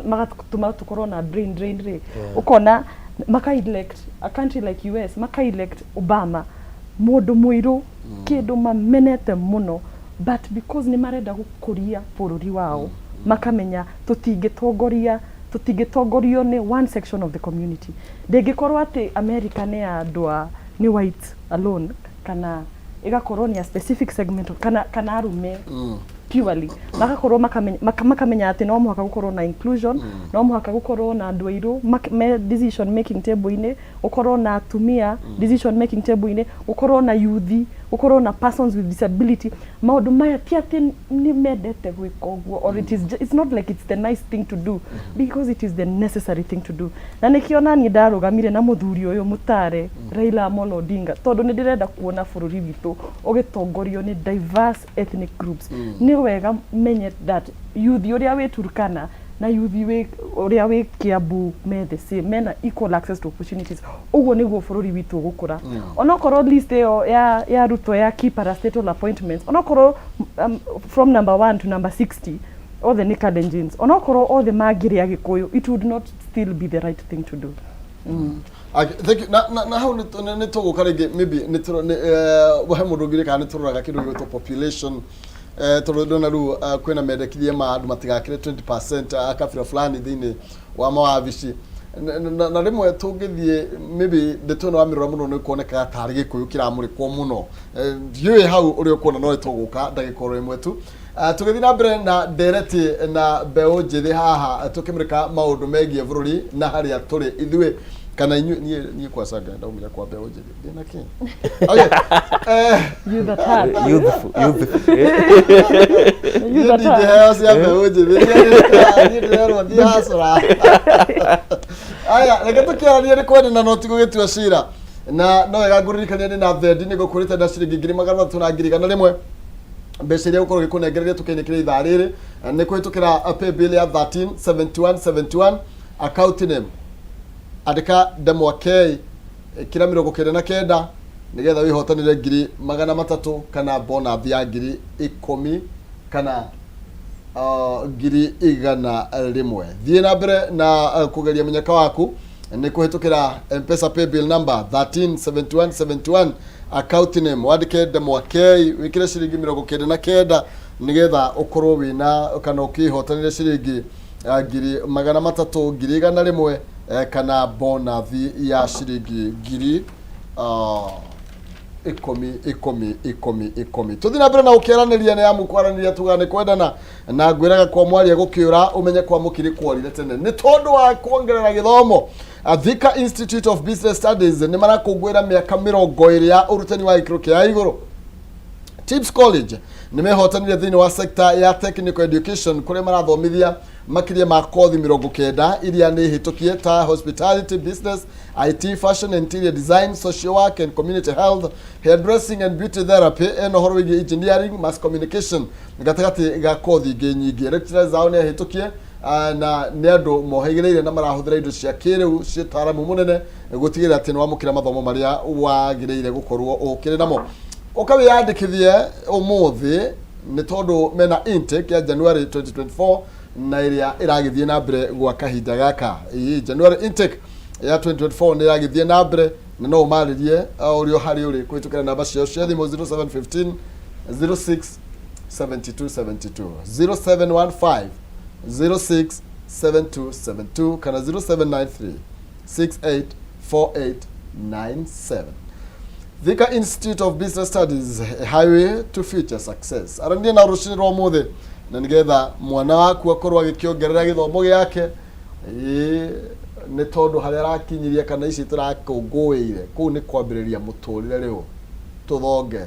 magatũma tũkorwo na brain drain rĩ, ũkona maka elect a country like US, maka elect Obama, mũndũ mũirũ, kĩndũ mamenete mũno, but because nĩ marenda gũkũria bũrũri wao, makamenya tũtingĩtongorio nĩ one section of the community. Ndĩngĩkorwo atĩ America nĩ ya andũ a nĩ white alone, kana ĩgakorwo nĩ a specific segment kana arũme. Purely magakorwo makamenya, makamenya atĩ no mũhaka gũkorwo na inclusion, no mũhaka gũkorwo na andũ airũ me decision making table-inĩ, gũkorwo na atumia decision making table-inĩ, gũkorwo na youth, gũkorwo na persons with disability. Maũndũ maya ti atĩ nĩ mendete gwĩka ũguo or it's not like it's the nice thing to do, because it is the necessary thing to do. Na nĩkĩo naniĩ ndarũgamire na mũthuri ũyũ mũtare Raila Amolo Odinga, tondũ nĩ ndĩrenda kuona bũrũri witũ ũgĩtongorio nĩ diverse ethnic groups. Nĩ wega menye that youth ũrĩa wĩ Turkana na youth wĩ ũrĩa wĩ Kiambu me the same, mena equal access to opportunities. Ũguo nĩguo bũrũri witũ ũgũkũra. Onokorwo list ĩyo ya Ruto ya key parastatal appointments, onokorwo from number 1 to number 60 othe nĩ Kalenjins, onokorwo othe mangĩrĩ Agĩkũyũ, it would not still be the right thing to do. Okay, thank you. Na hau nĩ tũgũka rĩngĩ, maybe nĩ tũro nĩ he mũndũ ũngĩ kana nĩ tũroraga kĩndũ gĩgwĩtwo population, tondũ ndona rĩu kwĩna mendekithia ma andũ matigakĩre 20% a kabira fulani thĩinĩ wa mawabici. Na rĩmwe tũngĩthiĩ maybe ndeto ĩno wamĩrora mũno nĩ kuonekaga tarĩ Gĩkũyũ kĩramũrĩkwo mũno. Ndiũĩ hau ũrĩa ũkuona, no nĩtũgũka ndagĩka oro ĩmwe tu. Tũgĩthiĩ na mbere na ndereti na mbeũ njĩthĩ haha, tũkĩmũrĩka maũndũ megiĩ bũrũri na harĩa tũrĩ ithuĩ kana inyuĩ. Niĩ kwacanga ndaumire kwa mbeũ njĩthĩ ndĩna kĩ, okay. Youth at heart. Youthful, youthful. Youth niĩ at heart. Ndingĩheo cia mbeũ njĩthĩ, niĩ ndĩrerwo thiĩ hacũra. Aya, reke tũkĩaranie nĩ kwendana no ti gũgĩtua cira, na no wega ngũririkania nĩ na thendi nĩ ngũkũrĩte na ciringi 300,000 na 100,000. Mbeca iria gũkorwo gĩkũnengereria tũkĩinĩkĩria ithaa rĩrĩ nĩ kũhĩtũkĩra paybill ya 137171, account name andĩka ndemwa K, ĩkĩra 99, nĩgetha wĩhotanĩre 300,000 kana bonus ya 10,000 kana 100,000. Thiĩ na mbere na kũgeria mũnyaka waku nĩ kũhĩtũkĩra Mpesa paybill number 137171, account name wandĩke ndemwa K, wĩkĩre ciringi 99, nĩgetha ũkorwo wĩna kana ũkĩhotanĩre ciringi 300,000, 100,000, kana bonus ya ciringi ngiri ikũmi ikũmi ikũmi ikũmi. Tũthiĩ na mbere na gũkĩaranĩria nĩ amu kwaranĩria tuga nĩ kwendana, na ngwĩraga kwa mwaria gũkĩũra ũmenye kwa mũkiri kworire tene nĩ tondũ wa kuongerera gĩthomo. Thika Institute of Business Studies nĩ marakũngũĩra mĩaka 20 ya ũrutani wa gĩkĩro kĩa igũrũ. Tips College nĩ mehotanire thĩinĩ wa sector ya technical education, kũrĩa marathomithia makĩria ma kothi 90 iria nĩ hĩtũkie ta hospitality business, IT, fashion and interior design, social work and community health, hairdressing and beauty therapy, ena ũhoro wĩgiĩ engineering, mass communication, gatagatĩ ga kothi ingĩ nyingĩ. Lecturers ao nĩ ahĩtũkie, na nĩ andũ mohĩgĩrĩire na marahũthĩra indo cia kĩrĩu cia ũtaaramu mũnene gũtigĩrĩra atĩ nĩ wamũkĩra mathomo marĩa wagĩrĩire gũkorwo ũkĩrĩ namo. Ũkawĩyandĩkithie ũmũthĩ nĩ tondũ mena intake ya January 2024 na ĩrĩa ĩragĩthiĩ na mbere gwa kahinda gaka. Ĩĩ, January intake ya 2024 nĩ ĩragĩthiĩ na mbere, na no ũmarĩrie ũrĩa harĩ ũrĩ kũhĩtũkĩra namba ciao cia thimũ 0715 06 72 72, 0715 06 72 72 kana 0793 684897. Thika Institute of Business Studies, a highway to future success. Arania na rũcinĩ rwa ũmũthĩ na nĩgetha mwana waku akorwo agĩkĩongerera gĩthomo gĩake. Ĩĩ, nĩ tondũ harĩa arakinyiria kana ici tũrakũngũĩire kũu nĩ kwambĩrĩria mũtũrĩre. Rĩu tũthonge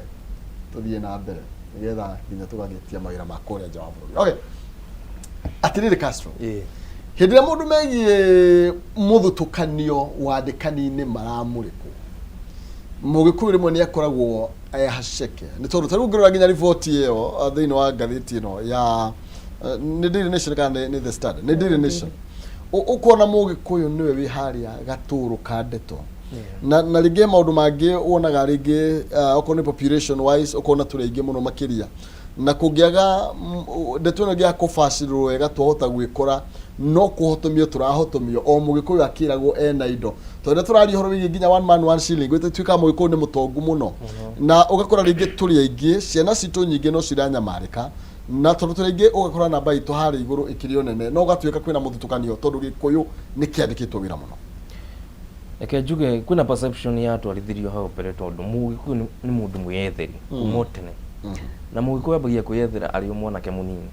tũthiĩ na mbere nĩgetha nginya tũgagĩtia mawĩra ma kũrĩa nja wa bũrũri. Okay, atĩrĩrĩ Castro, hĩndĩ ĩrĩa mũndũ megiĩ mũthutũkanio wandĩkani-inĩ maramũrĩkwo, Mũgĩkũyũ rĩmwe nĩ akoragwo haceke, nĩ tondũ ta rĩu ũngĩrora nginya riboti ĩyo thĩinĩ wa ngathĩti ĩno ya nĩ Daily Nation kana nĩ The Standard, nĩ Daily Nation, ũkona Mũgĩkũyũ nĩwe wĩ harĩa gatũrũ ka ndeto, na rĩngĩ maũndũ mangĩ wonaga rĩngĩ, okorwo nĩ population wise, ũkona tũrĩ aingĩ mũno makĩria, na kũngĩaga ndeto ĩno ĩngĩaga kũbacĩrĩrwo wega, twahota gwĩkora no kũhotomio tũrahotomio, o Mũgĩkũyũ akĩragwo ena indo, tondũ rĩrĩa tũraria ũhoro wĩgiĩ nginya one man one shilling, gwĩtuĩkaga Mũgĩkũyũ nĩ mũtongu mũno, na ũgakora rĩngĩ tũrĩ aingĩ, ciana citũ nyingĩ no ciranyamarĩka, na tondũ tũrĩ aingĩ ũgakora namba itũ harĩa igũrũ ĩkĩrĩ o nene, no ũgatuĩka kwĩna mũthutũkanio tondũ Gĩkũyũ nĩ kĩandĩkĩtwo wĩra mũno. Reke njuge kwĩna perception yatwarithirio hau mbere, tondũ Mũgĩkũyũ nĩ mũndũ mwĩyetheri kuma o tene. Na Mũgĩkũyũ ambagia kwĩyethera arĩ o mwanake mũnini,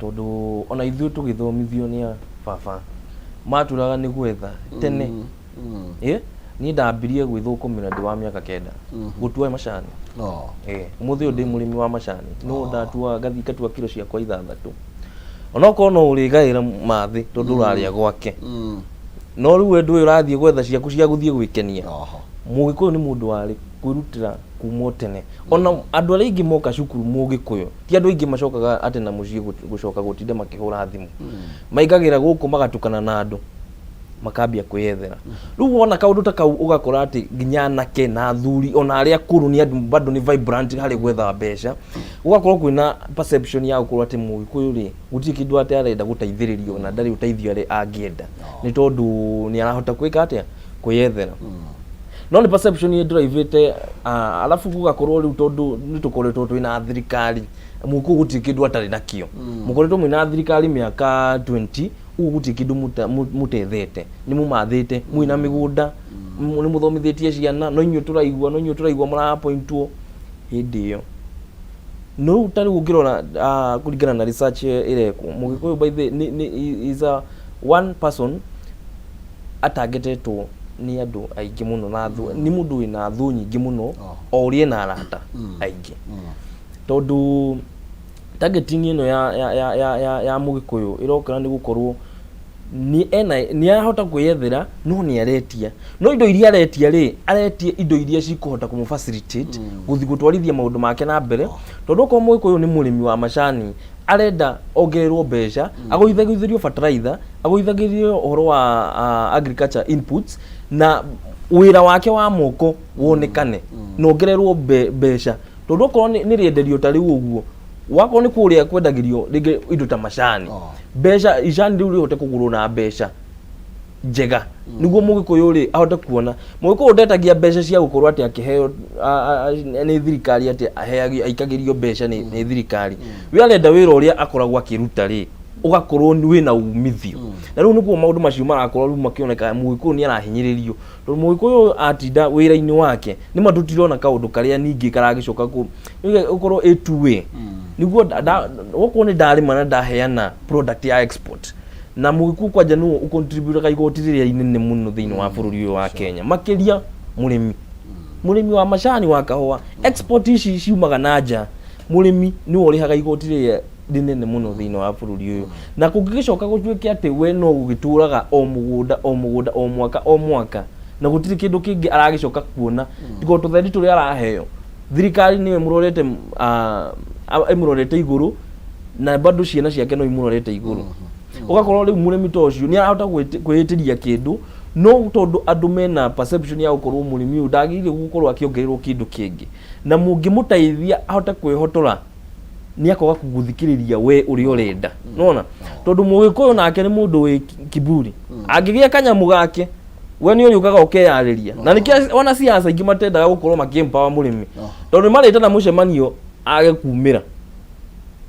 tondũ ona ithuĩ tũgĩthomithio nĩ a baba matwĩraga nĩ gwetha tene. Ĩ, niĩ ndambirie gwĩthũkũmĩra ndĩ wa mĩaka 9 gũtua macani. Ĩ, ũmũthĩ ũyũ ndĩ mũrĩmi wa macani, no ndatua ngathiĩ ngatua kiro ciakwa 6, onokorwo no ũrĩgaĩra mathĩ tondũ ũrarĩa gwake, no rĩu we ndũĩ ũrathiĩ gwetha ciaku cia gũthiĩ gwĩkenia. Mũgĩkũyũ nĩ mũndũ warĩ kwĩrutĩra kuma o tene. Ona andũ arĩa aingĩ moka cukuru Mũgĩkũyũ, ti andũ aingĩ macokaga atĩ na mũciĩ gũcoka gũtinda makĩhũra thimũ. Maingagĩra gũkũ magatukana na andũ, makambia kwĩyethera. Rĩu wona kaũndũ ta kau ũgakora atĩ nginya anake na athuri ona arĩa akũrũ nĩ andũ bado nĩ vibrant harĩ gwetha mbeca. Gũgakorwo kwĩna perception ya gũkorwo atĩ Mũgĩkũyũ rĩ, gũtirĩ kĩndũ atĩ arenda gũteithĩrĩrio na ndarĩ ũteithio angĩenda, nĩ tondũ nĩ arahota gwĩka atĩa, kwĩyethera. No nĩ perception ĩndrive-ĩte, arabu gũgakorwo rĩu tondũ nĩ tũkoretwo twĩna thirikari, Mũgĩkũyũ gũtirĩ kĩndũ atarĩ nakĩo. Mũkoretwo mwĩna thirikari mĩaka 20, ũguo gũtirĩ kĩndũ mũtethete, nĩ mũmathĩte, mwĩna mĩgũnda, nĩ mũthomithĩtie ciana, no inyuĩ tũraigua, no inyuĩ tũraigua mũra-appointwo hĩndĩ ĩyo. No rĩu ta rĩu ũngĩrora kũringana na research ĩrekwo, Mũgĩkũyũ by the nĩ is a one person atangetetwo nĩ andũ aingĩ mũno na thũ, nĩ mũndũ wĩna thũ nyingĩ mũno o ũrĩa ena arata aingĩ. Tondũ targeting ĩno ya Mũgĩkũyũ ĩroka nĩ gũkorwo nĩ ena nĩ arahota kwĩyethera, no nĩ aretia, no indo iria aretia rĩ, aretia indo iria cikũhota kũmũ facilitate gũthiĩ gũtwarithia maũndũ make na mbere. Tondũ okorwo Mũgĩkũyũ nĩ mũrĩmi wa macani, arenda ongererwo mbeca, agũithagũithĩrio fertilizer, agũithagĩrio ũhoro wa agriculture inputs, na wĩra wake wa moko wonekane na ongererwo mbeca. Tondũ okorwo nĩ rĩenderio ta rĩu ũguo, wakorwo nĩ kũrĩa kwendagĩrio rĩngĩ indo ta macani, mbeca icani rĩu rĩhote kũgũrwo na mbeca njega, nĩguo Mũgĩkũyũ rĩ ahote kuona. Mũgĩkũyũ ndetagia mbeca cia gũkorwo atĩ akĩheo nĩ thirikari, atĩ aheagio aikagĩrio mbeca nĩ thirikari. We arenda wĩra ũrĩa akoragwo akĩruta rĩ ũgakorwo wĩna umithio. Na rĩu nĩguo maũndũ macio marakorwo rĩu makĩoneka Mũgĩkũyũ nĩ arahinyĩrĩrio, tondũ Mũgĩkũyũ atinda wĩra-inĩ wake nĩma tũtirona kaũndũ karĩa ningĩ karagĩcoka kũ ũkorwo ĩ two way, nĩguo okorwo nĩ ndarĩma na ndaheana product ya export. Na Mũgĩkũyũ kwanja nĩwe ũcontributaga igoti rĩrĩa inene mũno thĩinĩ wa bũrũri ũyũ wa Kenya, makĩria mũrĩmi wa macani, wa kahũa. Export ici ciumaga na nja, mũrĩmi nĩwe ũrĩhaga igoti rĩrĩa rĩnene mũno thĩinĩ wa bũrũri ũyũ. Na kũngĩgĩcoka gũtuĩke atĩ we no gũgĩtũraga o mũgũnda o mũgũnda, o mwaka o mwaka, na gũtirĩ kĩndũ kĩngĩ aragĩcoka kuona tiga o tũthendi tũrĩa araheo, thirikari nĩyo ĩmũrorete, ĩmũrorete igũrũ, na bado ciana ciake no imũrorete igũrũ. Ũgakorwo rĩu mũrĩmi ta ũcio nĩ arahota kwĩĩtĩria kĩndũ, no tondũ andũ mena perception ya gũkorwo mũrĩmi ũyũ ndagĩrĩire gũkorwo akĩongererwo kĩndũ kĩngĩ, na mũngĩmũteithia ahote kwĩhotora, nĩ akoga gũthikĩrĩria we ũrĩa ũrenda. Nona tondũ Mũgĩkũyũ nake nĩ mũndũ wĩ kiburi, angĩgĩa kanyamũ gake we nĩ ũrĩũkaga ũkeyarĩria. Na nĩkĩo ona siasa aingĩ matendaga gũkorwo makĩ empower mũrĩmi, tondũ nĩ marĩtana mũcemanio age kumĩra.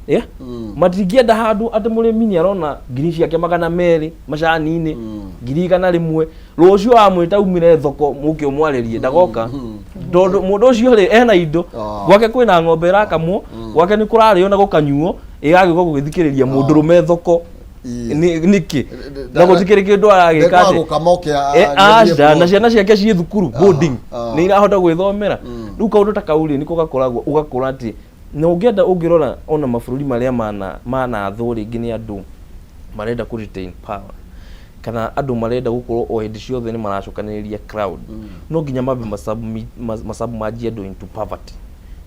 Yeah? Matingĩenda handũ atĩ mũrĩmi nĩ arona ngiri ciake 200 macani-inĩ, 100,000, rũciũ wamwĩta umĩre thoko mũke ũmwarĩrie, ndagoka, tondũ mũndũ ũcio rĩ ena indo. Gwake kwĩna ng'ombe ĩrakamwo, gwake nĩ kũrarĩo na gũkanyuo, ĩgagĩũka gũgĩthikĩrĩria mũndũrũme thoko nĩkĩ na gũtikĩrĩ kĩndũ aragĩka Ndekwaga atĩ gũkama oke aca, na ciana ciake ciĩ thukuru boarding, nĩ irahota gwĩthomera. Rĩu kaũndũ ta kau rĩ nĩko gakoragwo ũgakora atĩ na ũngĩenda ũngĩrora ona mabũrũri marĩa manathwo rĩngĩ nĩ andũ marenda kũ retain power, kana andũ marenda gũkorwo o hĩndĩ ciothe nĩ maracokanĩrĩria crowd, no nginya mambe masubmerge andũ into poverty,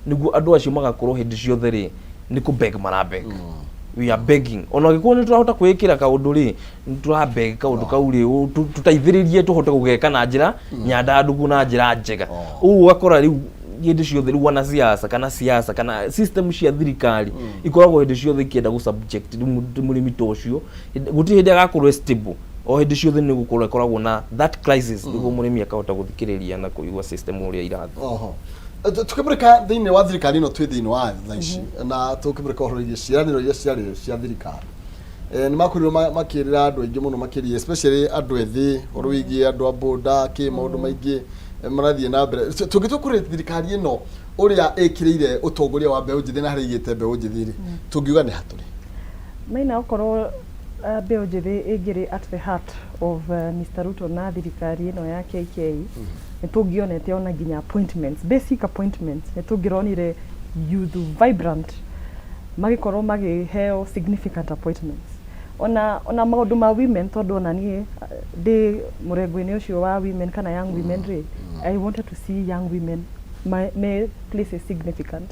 nĩguo andũ acio magakorwo hĩndĩ ciothe rĩ nĩ kũ beg marabeg. We are begging, ona angĩkorwo nĩ tũrahota kwĩĩkĩra kaũndũ rĩ, nĩ tũrabeg kaũndũ kau rĩ tũteithĩrĩrie tũhote gũgeka na njĩra nyandandũku na njĩra njega. Ũguo ũgakora rĩu hĩndĩ ciothe rĩu wanasiasa kana siasa kana system cia thirikari ikoragwo hĩndĩ ciothe ikĩenda gũ subject rĩu mũrĩmi ta ũcio. Gũtirĩ hĩndĩ agakorwo e stable, o hĩndĩ ciothe nĩ gũkorwo ĩkoragwo na that crisis, nĩguo mũrĩmi akahota gũthikĩrĩria na kũigua system ũrĩa irathiĩ. Oho. Tukĩmũrĩka thĩinĩ wa thirikari ĩno twĩ thĩinĩ wa thaa ici, na tũkĩmũrĩka ũhoro wĩgiĩ ciĩranĩro iria ciarĩ cia thirikari, nĩ makorirwo makĩrĩra andũ aingĩ mũno, makĩria especially andũ ethĩ, ũhoro wĩgiĩ andũ a boda kĩ maũndũ maingĩ marathiĩ na mbere. Tũngĩtua kũrĩ thirikari ĩno Ũrĩa ĩkĩrĩire ũtongoria wa mbeũ njĩthĩ na harĩa ĩigĩte mbeũ njĩthĩ rĩ, tũngiuga nĩ hatũrĩ? Maina, okorwo mbeũ njĩthĩ ĩngĩrĩ at the heart of Mr. Ruto na thirikari ĩno ya KK, nĩ tũngĩonete ona nginya appointments, basic appointments, nĩ tũngĩronire youth vibrant magĩkorwo makĩheo significant appointments, ona maũndũ ma women, tondũ ona niĩ ndĩ mũrengo-inĩ ũcio wa women kana young women rĩ, I wanted to see young women me places significant,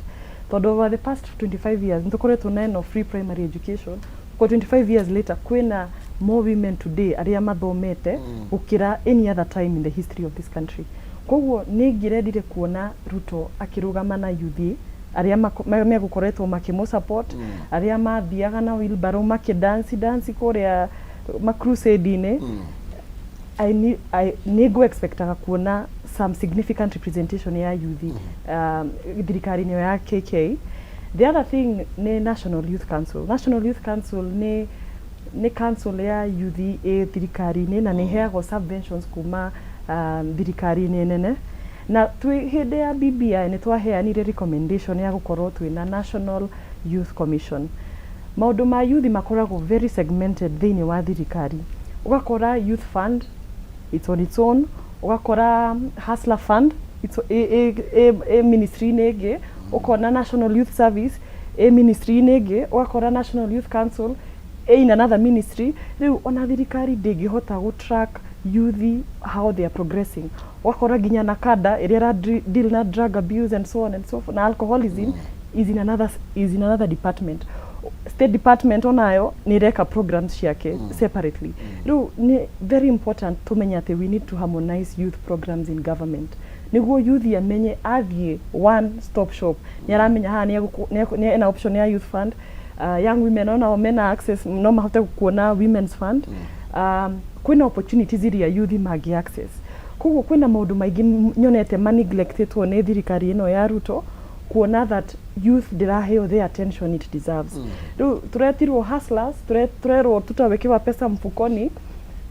tondũ over the past 25 years nĩ tũkoretwo na ĩno free primary education. Kwa 25 years later, kwĩna more women today arĩa mathomete gũkĩra any other time in the history of this country. Koguo nĩ ingĩrendire kuona Ruto akĩrũgama na youth arĩa megũkoretwo makĩmũ support, arĩa mathiaga na wheelbarrow makĩdanci danci kũrĩa macrusade-inĩ. Nĩ ngũ expectaga kuona some significant representation ya youth thirikari-inĩ ĩyo ya KK. The other thing nĩ National Youth Council. National Youth Council nĩ council ya youth ĩ thirikari-inĩ na nĩ ĩheagwo subventions kuma thirikari-inĩ nene. Na twĩ hĩndĩ ya BBI nĩ twaheanire recommendation ya gũkorwo twĩna National Youth Commission. Maũndũ ma youth makoragwo very segmented thĩinĩ wa thirikari. Ũgakora Youth Fund, it's on its own, ũgakora Hustler Fund, it's ĩ ministry-inĩ ĩngĩ, ũkona National Youth Service ĩ ministry-inĩ ĩngĩ, ũgakora National Youth Council ĩ in another ministry. Rĩu ona thirikari ndĩngĩhota gũ track youth, how they are progressing. Ũgakora nginya NACADA ĩrĩa ĩra deal na drug abuse and so on and so forth na alcoholism is in another department. State Department onayo nĩ ĩreka programs ciake separately. Rĩu nĩ very important tũmenye atĩ we need to harmonize youth programs in government, nĩguo youth amenye athiĩ one stop shop nĩ aramenya haha nĩ ena option ya Youth Fund. Young women onao mena access, no mahote kuona Women's Fund. Kwĩna opportunities iria youth mangĩ access. Koguo kwĩna maũndũ maingĩ nyonete maneglectetwo nĩ thirikari ĩno ya Ruto, kuona that youth ndĩraheo the attention it deserves. Rĩu tũretirwo hustlers, turerwo tutawekewa pesa mfukoni,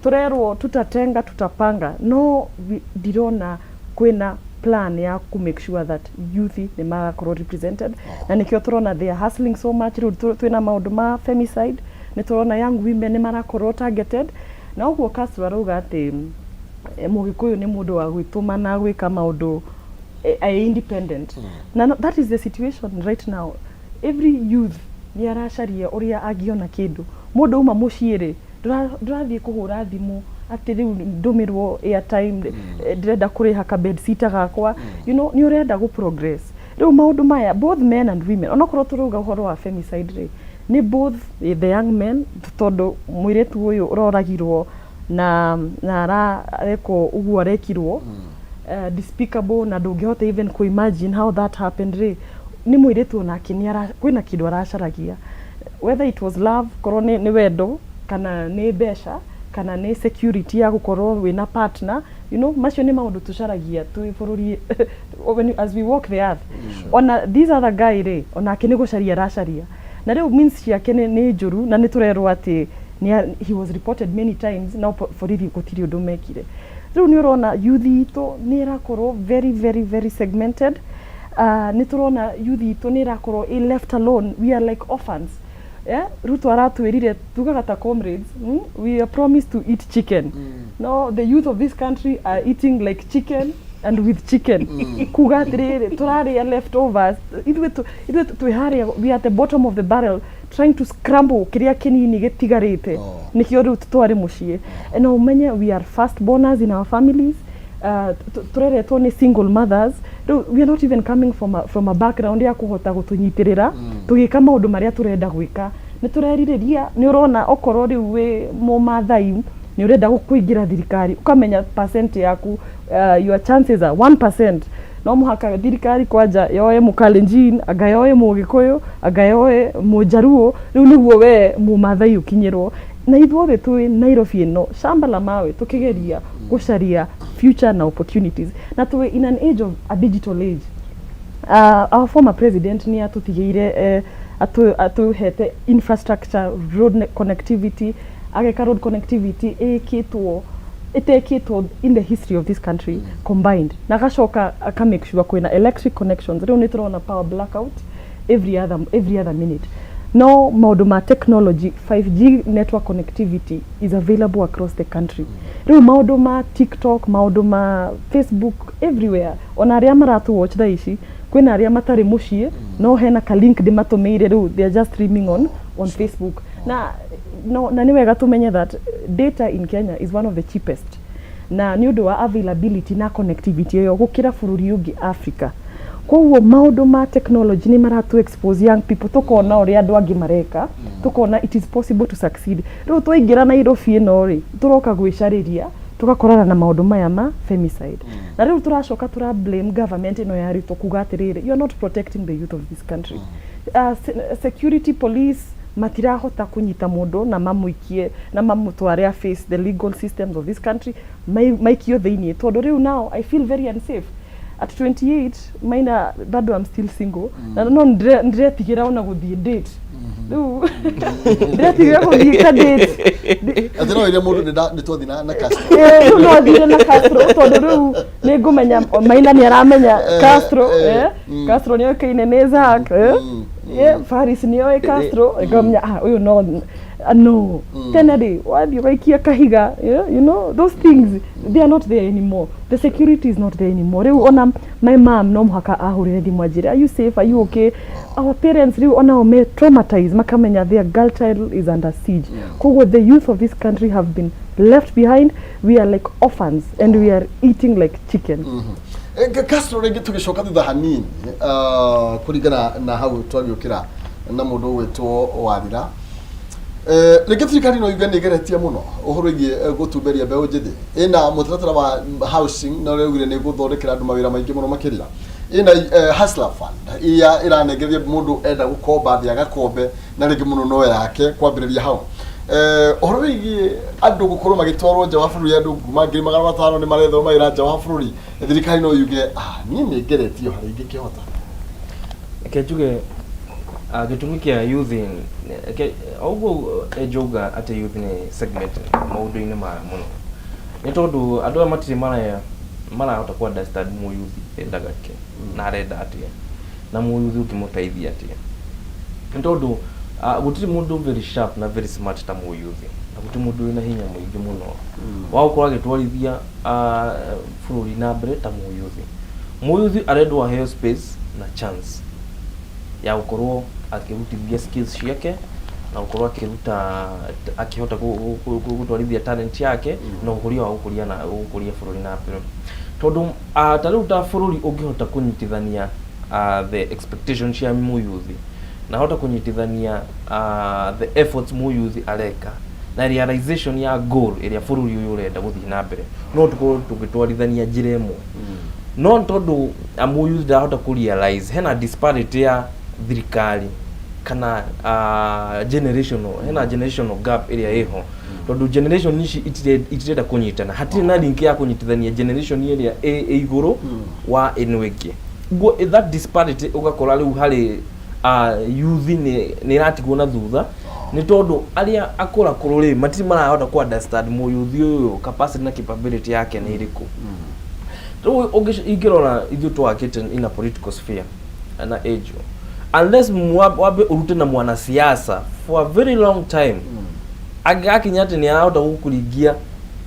turerwo tutatenga, tutapanga, no ndirona kwĩna plan ya ku make sure that youth nĩ marakorwo represented, na nĩkĩo tũrona they are hustling so much. Rĩu twĩna maũndũ ma femicide, nĩ tũrona young women nĩ marakorwo targeted, na ũguo Castro arauga atĩ Mũgĩkũyũ nĩ mũndũ wa gwĩtũma na gwĩka maũndũ independent. Na that is the situation right now. Every youth nĩ aracaria ũrĩa angĩona kĩndũ. Mũndũ auma mũciĩ rĩ, ndũrathiĩ kũhũra thimũ atĩ rĩu ndũmĩrwo airtime, ndĩrenda kũrĩha ka bedsitter gakwa. Nĩ ũrenda gũ progress. Rĩu maũndũ maya, both men and women, onokorwo tũrauga ũhoro wa femicide rĩ, nĩ both the young men, tondũ mũirĩtu ũyũ ũroragirwo na arekwo ũguo arekirwo, despicable, na ndũngĩhota even kũ imagine how that happened rĩ, nĩ mũirĩtu onake nĩ kwĩna kĩndũ aracaragia, whether it was love, korwo nĩ wendo, kana nĩ mbeca, kana nĩ security ya gũkorwo wĩna partner. Macio nĩ maũndũ tũcaragia twĩ bũrũri as we walk the earth. Ona this other guy rĩ, onake nĩ gũcaria aracaria, na rĩu means ciake nĩ njũru, na nĩ tũrerwo atĩ he was reported many times, no borithi gũtirĩ ũndũ mekire. Rĩu nĩ ũrona youth itũ nĩ ĩrakorwo very, very, very segmented. Nĩ tũrona youth itũ nĩ ĩrakorwo ĩ left alone. We are like orphans, yeah? Ruto aratwĩrire tugaga ta comrades, We are promised to eat chicken. No the youth of this country are eating like chicken and with chicken, kuga atĩrĩrĩ, tũrarĩa leftovers. Ithuĩ twĩ harĩa, we are at the bottom of the barrel trying to scramble kĩrĩa kĩnini gĩtigarĩte. Nĩkĩo rĩu tũtware mũciĩ. Na ũmenye we are first borners in our families. Tũreretwo nĩ single mothers. Rĩu we are not even coming from a background ya kũhota gũtũnyitĩrĩra tũgĩka maũndũ marĩa tũrenda gwĩka. Nĩ tũrerirĩria, nĩ ũrona okorwo rĩu wĩ mũmathai nĩ ũrenda kũingĩra thirikari, ũkamenya percent yaku, your chances are 1%. No mũhaka thirikari kwanja yoe Mũkalenjin, anga yoe Mũgĩkũyũ, anga yoe Mũjaruo, rĩu nĩguo we Mũmathai ũkinyĩrwo. Na ithuothe twĩ Nairobi ĩno shamba la mawe, tũkĩgeria gũcaria future na opportunities, na twĩ in an age of a digital age. Our former president nĩ atũtigĩire atũhete infrastructure, road connectivity, ageka road connectivity ĩkĩtwo Ĩtekĩtwo in the history of this country combined, na agacoka aka make sure kwĩna electric connections. Rĩu nĩ tũrona power blackout every other minute, no maũndũ ma technology, 5G network connectivity is available across the country. Rĩu maũndũ ma TikTok, maũndũ ma Facebook, everywhere, ona arĩa maratũ watch thaa ici, kwĩna arĩa matarĩ mũciĩ, no hena ka link ndĩmatũmĩire, rĩu they are just streaming on Facebook. Na no, na nĩ wega tũmenye that data in Kenya is one of the cheapest, na nĩ ũndũ wa availability na connectivity ĩyo gũkĩra bũrũri ũngĩ Africa. Koguo maũndũ ma technology nĩ maratu expose young people, tũkona ũrĩa andũ angĩ mareka, tũkona it is possible to succeed. Rĩu twaingĩra Nairobi ĩno rĩ, tũroka gwĩcarĩria, tũgakorana na maũndũ maya ma femicide, na rĩu tũracoka tũra blame government ĩno ya Ruto kuga atĩrĩrĩ, you are not protecting the youth of this country. Security, police matirahota kũnyita mũndũ na mamũikie na mamũtware a face the legal systems of this country, maikio thĩiniĩ, tondũ rĩu now I feel very unsafe at 28. Maina bado I'm still single, na no ndĩretigĩra ona gũthiĩ date, rĩu ndĩretigĩra gũthiĩ ka date. Atĩ no ĩrĩa mũndũ nĩ twathiĩ na Castro. Eh, rĩu no thire na Castro, tondũ rĩu nĩ ngũmenya Maina nĩ aramenya Castro, Castro nĩ oĩkaine nĩ Zack, Faris nĩ oĩ Castro, ngamenya ah ũyũ no no tene rĩ wathiĩ ũgaikia kahiga, yeah, you know those things, they are not there anymore. The security is not there anymore. Rĩu ona my mom no mũhaka ahũrĩre thimũ anjĩre, "Are you safe? Are you okay?" Our parents rĩu onao me traumatized, makamenya their girl child is under siege. Koguo the youth of this country have been left behind. We are like orphans and we are eating like chickens. Castro, rĩngĩ tũgĩcoka thutha hanini, kũringana na hau twagĩũkĩra na mũndũ ũgwĩtwo Warira. Rĩngĩ thirikari no yuge nĩ ĩgeretie mũno ũhoro wĩgiĩ gũtumberia mbeũ njĩthĩ. Ĩna mũtaratara wa housing, na ũrĩa ugire nĩ gũthondekera andũ mawĩra maingĩ mũno makĩria. Ĩna Hustler Fund iria ĩranengereria mũndũ enda gũkomba thĩ agakombe, na rĩngĩ mũno no yake kwambĩrĩria hau. Ũhoro wĩgiĩ andũ gũkorwo magĩtwarwo nja wa bũrũri, andũ kuma 500,000 nĩ marethwo mawĩra nja wa bũrũri, thirikari no yuge, ah, niĩ nĩ ngeretie o harĩa ingĩkĩhota. Reke njuge, gĩtũmi kĩa youth o ũguo njauga atĩ youth nĩ segment maũndũ-inĩ maya mũno, nĩ tondũ andũ aya matirĩ marahota ku understand mũyuthi endaga kĩ na arenda atĩa na mũyuthi ũngĩmũteithia atĩa, nĩ tondũ gũtirĩ mũndũ very sharp na very smart ta mũyuthi, na gũtirĩ mũndũ wĩna hinya mũingĩ mũno wa gũkorwo agĩtwarithia bũrũri na mbere ta mũyuthi. Mũyuthi arendwo aheo space na chance ya gũkorwo akĩrutithia skills ciake na gũkorwo akĩruta, akĩhota gũtwarithia talent yake na ũkũria wa gũkũria na gũkũria bũrũri na mbere, tondũ ta rĩu ta bũrũri ũngĩhota kũnyitithania the expectation cia mũyuthi na hota kũnyitithania the efforts mũyuthi areka na realization ya goal ĩrĩa bũrũri ũyũ ũrenda gũthiĩ na mbere, no tũkorwo tũgĩtwarithania njĩra ĩmwe. No tondũ mũyuthi ndarahota kũ realize hena disparity ya thirikari kana generational, hena generational gap ĩrĩa ĩho, tondũ generation ici itirenda kũnyitana, hatirĩ na link ya kũnyitithania generation ĩrĩa ĩ igũrũ wa ĩno ĩngĩ. Ũguo that disparity ũgakora rĩu harĩ youth nĩ ĩratigwo na thutha, nĩ tondũ arĩa akũrakũrũ rĩ matirĩ marahota ku understand mũyuthi ũyũ capacity na capability yake nĩ ĩrĩkũ. Rĩu ingĩrora ithuĩ twakĩte in a political sphere na age, unless wambe ũrute na mwanasiasa for a very long time, angĩgakinya atĩ nĩ arahota gũkũringia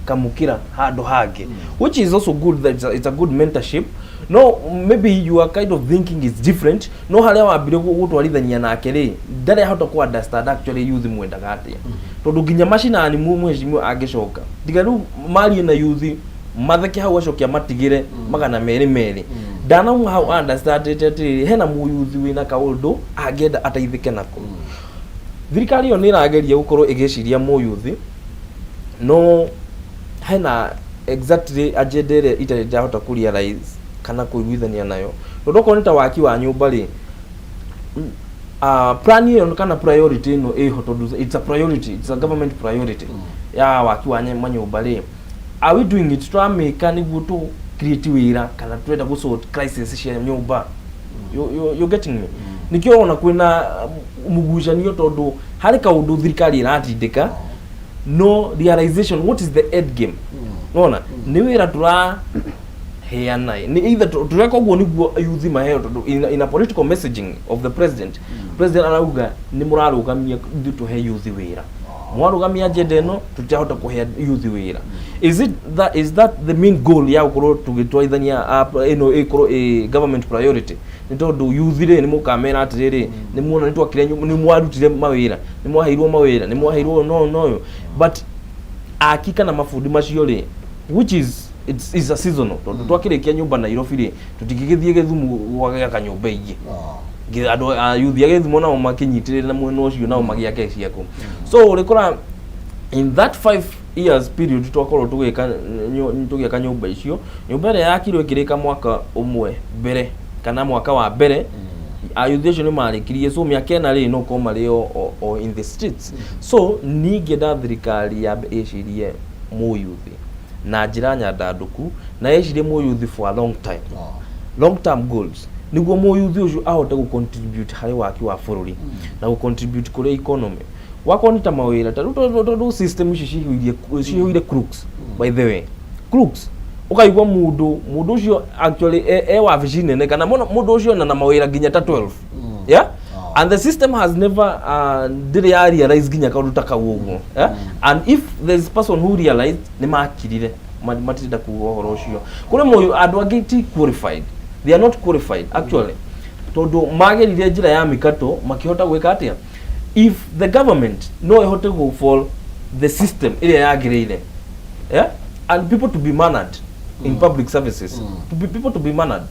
kamũkĩra handũ hangĩ, which is also good, that it's a good mentorship. No maybe your kind of thinking is different, no harĩa wambire gũtwarithania nake rĩ, ndarĩ ahota ku understand actually youth mwendaga atĩa, tondũ nginya macinani mheshimiwa angĩcoka tiga rĩu marie na youth matheke hau, acoke amatigĩre 200 merĩ, ndanauma hau understandĩte atĩrĩrĩ, hena mũyuthi wĩna kaũndũ angĩenda ateithĩke nako. Thirikari ĩyo nĩ ĩrageria gũkorwo ĩgĩciria mũyuthi, no hena exactly agenda ĩrĩa itarĩ ndahota kũ realize kana kũiguithania nayo, tondũ okorwo nĩ ta waki wa nyũmba rĩ, plan ĩyo kana priority ĩno ĩho, tondũ it's a priority, it's a government priority ya waki wa manyũmba rĩ, are we doing it, tũramĩka nĩguo tũ create wĩra kana twenda gũ sort crisis cia nyũmba? You getting me? Nĩkĩo ũrona kwĩna mũgucanio, tondũ harĩ kaũndũ thirikari ĩratindĩka, no realization, what is the end game? Nona nĩ wĩra tũraheana nĩ either tũreka ũguo nĩguo youth maheo, tondũ in a political messaging of the president, president arauga nĩ mũrarũgamia ithuĩ tũhe youth wĩra, mwarũgamia agenda ĩno tũtirahota kũhe youth wĩra. Is that the main goal ya gũkorwo tũgĩtwarithania ĩno ĩkorwo ĩ government priority? Nĩ tondũ youth rĩ, nĩ mũkamera atĩrĩrĩ, nĩ muona nĩ twakire nĩ mwarutire mawĩra, nĩ mwaheirwo mawĩra, nĩ mwaheirwo no no but aki kana mabundi macio rĩ, which is it's, is a seasonal, tondũ twakĩrĩkia nyũmba Nairobi rĩ, tũtingĩgĩthiĩ Gĩthumo gwaka nyũmba ingĩ. Andũ a youth a Gĩthumo nao makĩnyitĩrĩre na mwena ũcio nao magĩake ciaku. So ũrĩkora in that 5 years period twakorwo tũgĩka tũgĩaka nyũmba icio, nyũmba ĩrĩa yakirwo ĩkĩrĩka mwaka ũmwe mbere kana mwaka wa mbere, ayuthi acio nĩ marĩkirie. So mĩaka 4 rĩ, no korwo marĩ o in the streets. So niĩ ingĩenda thirikari yambe ĩcirie mũyuthi na njĩra nyandandũku, na ĩcirie mũyuthi for a long time, long term goals, nĩguo mũyuthi ũcio ahote gũ contribute harĩ waki wa bũrũri na gũ contribute kũrĩ economy. Wakorwo nĩ ta mawĩra ta rĩu, tondũ system ici cihũire crooks, by the way, crooks. Ũkaigua mũndũ ũcio actually e wabici nene kana mũndũ ũcio ona na mawĩra nginya ta 12, yeah, and the system has never ndĩrĩ ya realize nginya kaũndũ ta kau ũguo, yeah? And if there is person who realized, nĩ makirire, matirenda kuga ũhoro ũcio. Kũrĩ mũyũ andũ angĩ ti qualified, they are not qualified actually, tondũ magerire njĩra ya mikato makĩhota gwĩka atĩa. If the government no ĩhote go for the system ĩrĩa yagĩrĩire, yeah, and people to be mannered in public services, to be people to be mannered,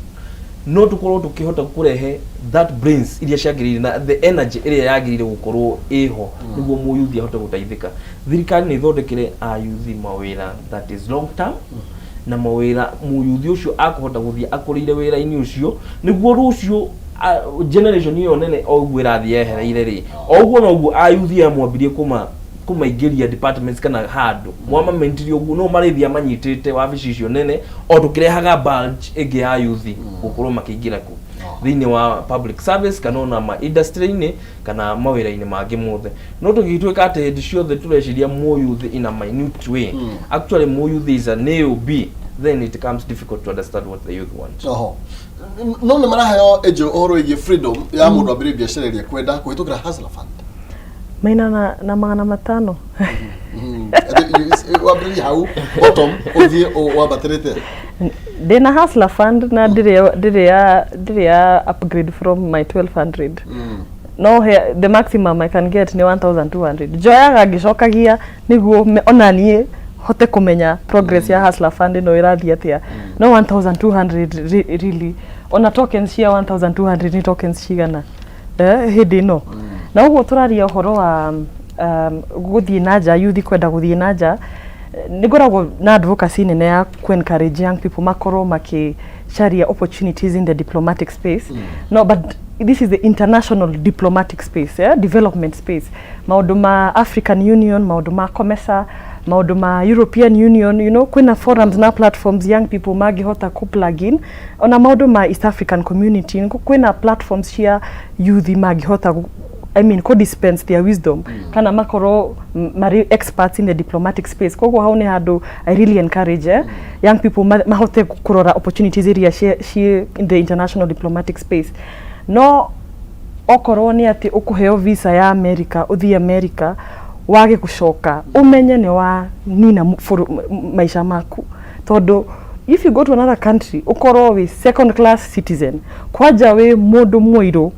no tukorwo tukihota kurehe that brains iria ciagĩrĩire na the energy ĩrĩa yagĩrĩire gũkorwo ĩho nĩguo mũyuthi ahote gũteithĩka. Thirikari nĩ ĩthondekere ayuthi mawĩra that is long term, na mawĩra mũyuthi ũcio akũhota gũthiĩ akũrĩire wĩra-inĩ ũcio, nĩguo rũciũ generation ĩyo nene o ũguo ĩrathiĩ yehereire rĩ, o ũguo noguo ayuthi aya mwambirie kũmaingĩria departments kana handũ mwamamentirie ũguo, no marĩthia manyitĩte wabici icio nene, o tũkĩrehaga bulge ĩngĩ ya yuthi gũkorwo makĩingĩra ku thĩinĩ wa public service kana ona ma industry-inĩ kana mawĩra-inĩ mangĩ mothe. No tũgĩtuĩka atĩ hĩndĩ ciothe tũreciria mũyuthi in a minute way, actually mũyuthi is an A or B, then it becomes difficult to understand what the youth want. Oho no nĩ maraheo Angel ũhoro wĩgiĩ freedom ya mũndũ ambĩrĩrie biacara ĩrĩa kwenda kũhĩtũkĩra Hustler Fund. Maina na 500. Wambĩrĩrie hau bottom ũthiĩ wambatĩrĩte. Ndĩna Hustler Fund na ndĩrĩ ya upgrade from my 1200, no the maximum I can get nĩ 1200. Njoyaga ngĩcokagia nĩguo ona niĩ hote kũmenya progress ya Hustler Fund ĩno ĩrathiĩ atĩa. No 1200 really, ona tokens cia 1200 nĩ tokens cigana hĩndĩ ĩno? Na ũguo tũraria ũhoro wa gũthiĩ na nja, youth kwenda gũthiĩ na nja, nĩ ngoragwo na advocacy nene ya ku encourage young people makorwo makĩcaria opportunities in the diplomatic space. No, but this is the international diplomatic space, yeah? Development space, maũndũ ma African Union, maũndũ ma COMESA, maũndũ ma European Union, kwĩna forums na platforms young people mangĩhota ku plug in. Ona maũndũ ma East African Community, kwĩna platforms cia youth mangĩhota I mean, ko dispense their wisdom kana makorwo marĩ experts in the diplomatic space. Koguo hau nĩ handũ I really encourage young people mahote kũrora opportunities iria ciĩ in the international diplomatic space. No okorwo nĩ atĩ ũkũheo visa ya America ũthiĩ America wage gũcoka, ũmenye nĩ wa nina maica maku, tondũ if you go to another country ũkorwo wĩ second class citizen, kwanja wĩ mũndũ mũirũ,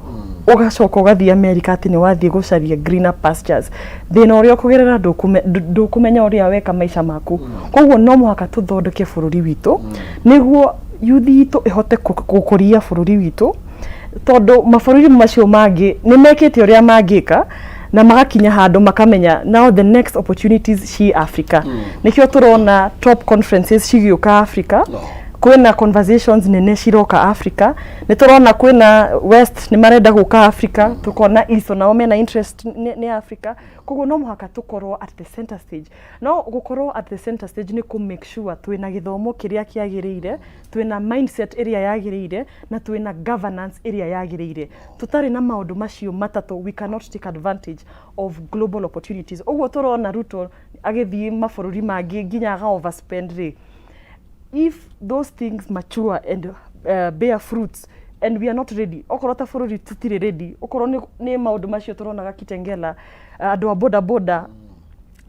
ũgacoka ũgathiĩ America atĩ nĩ wathiĩ gũcaria greener pastures, thĩna ũrĩa ũkũgerera ndũkũmenya ũrĩa weka maica maku. Koguo no mũhaka tũthondeke bũrũri witũ nĩguo yuthi itũ ĩhote gũkũria bũrũri witũ, tondũ mabũrũri macio mangĩ nĩ mekĩte ũrĩa mangĩka na magakinya handũ makamenya now the next opportunities ci Africa. Nĩkĩo tũrona top conferences cigĩũka Africa. No. Kwĩna conversations nene ciroka Africa. Nĩ tũrona kwĩna West nĩ marenda gũka Africa, tũkona East onao mena interest nĩ Africa. Koguo no mũhaka tũkorwo at the center stage. No gũkorwo at the center stage nĩ kũ make sure twĩna gĩthomo kĩrĩa kĩagĩrĩire, twĩna mindset ĩrĩa yagĩrĩire, na twĩna governance ĩrĩa yagĩrĩire. Tũtarĩ na maũndũ macio matatũ, we cannot take advantage of global opportunities. Ũguo tũrona Ruto agĩthiĩ mabũrũri mangĩ nginya aga overspend rĩ, if those things mature and bear fruits and we are not ready, okorwo ta bũrũri tũtirĩ ready, okorwo nĩ maũndũ macio tũronaga Kitengela, andũ a boda boda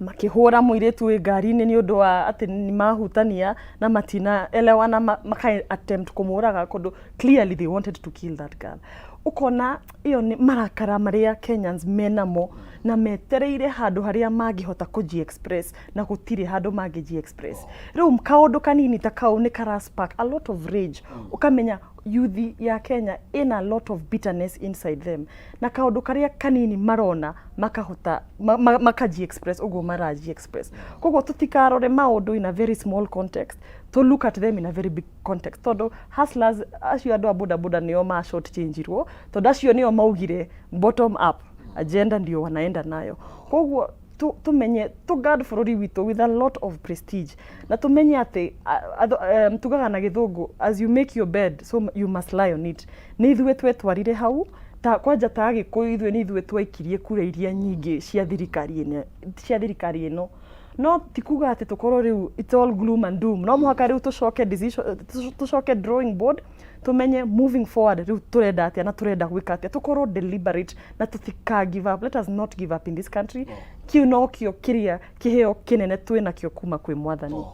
makĩhũra mũirĩtu wĩ ngari-inĩ nĩ ũndũ wa atĩ nĩ mahutania na matina elewana, maka attempt kũmũraga kũndũ clearly they wanted to kill that girl. Ũkona ĩyo nĩ marakara marĩa Kenyans menamo na metereire handũ harĩa mangĩhota kũji express, na gũtirĩ handũ mangĩji express. Rĩu kaũndũ kanini ta kau nĩ kara spark a lot of rage. Ũkamenya youth ya Kenya ina a lot of bitterness inside them, na kaũndũ karĩa kanini marona makahota makaji express ũguo maraji express. Koguo tũtikarore maũndũ in a very small context, to look at them in a very big context, tondũ hustlers acio, andũ a boda boda, nĩo ma short change-irwo, tondũ acio nĩo maugire bottom up agenda ndio wanaenda nayo. Koguo tumenye tu guard bũrũri witũ with a lot of prestige, na tumenye atĩ tugaga na Gĩthũngũ, "As you make your bed, so you must lie on it." Nĩ ithuĩ twetwarire hau. Ta kwanja ta Agĩkũyũ, ithuĩ nĩ ithuĩ twaikirie kura iria nyingĩ cia thirikari ĩno, cia thirikari ĩno. No ti kuga atĩ tũkorwo rĩu it's all gloom and doom. No mũhaka rĩu tũcoke decision, tũcoke drawing board, tumenye moving forward rĩu tũrenda atĩa na tũrenda gwĩka atĩa. Tũkorwo deliberate na tũtika give up. Let us not give up in this country. Kiu nokĩo kĩrĩa kĩheo kĩnene twĩ nakĩo kuma kwĩ Mwathani.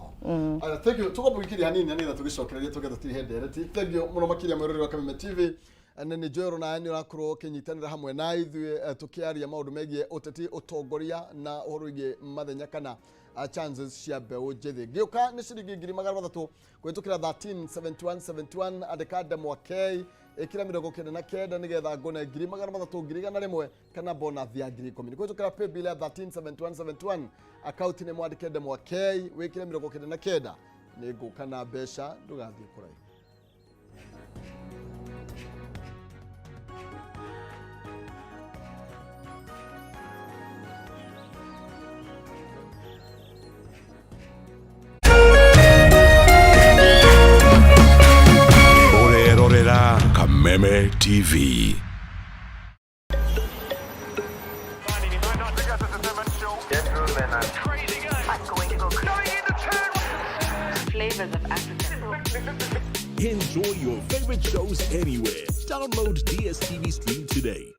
Aya, thank you. Tukwamba gwĩkĩria hanini na nĩgetha tũgĩcokererie tũgetha tũtirihe ndereti. Thank you mũno makĩria, mwĩroreri wa Kameme TV. Na nĩ Joel na nĩ ũrakorwo ũkĩnyitanĩra hamwe na ithuĩ, tũkĩaria maũndũ megiĩ ũteti, ũtongoria na ũhoro wĩgiĩ mathenya kana chances cia mbeũ njĩthĩ. Ngĩũka nĩ ciringi 300,000 kũhĩtũkĩra 137171. Andĩka ndemwa K, ĩkĩra 99, nĩgetha ngone 300,000, 100,000 kana bonus ya 10,000 nĩ kũhĩtũkĩra paybill ya 137171. Akaunti nĩ mwandĩke ndemwa K, wĩkĩre 99. Nĩ ngũka na mbeca, ndũgathiĩ kũraihu. Ũrerorera Kameme TV. Flavors of Africa. Enjoy your favorite shows anywhere. Download DSTV Stream today.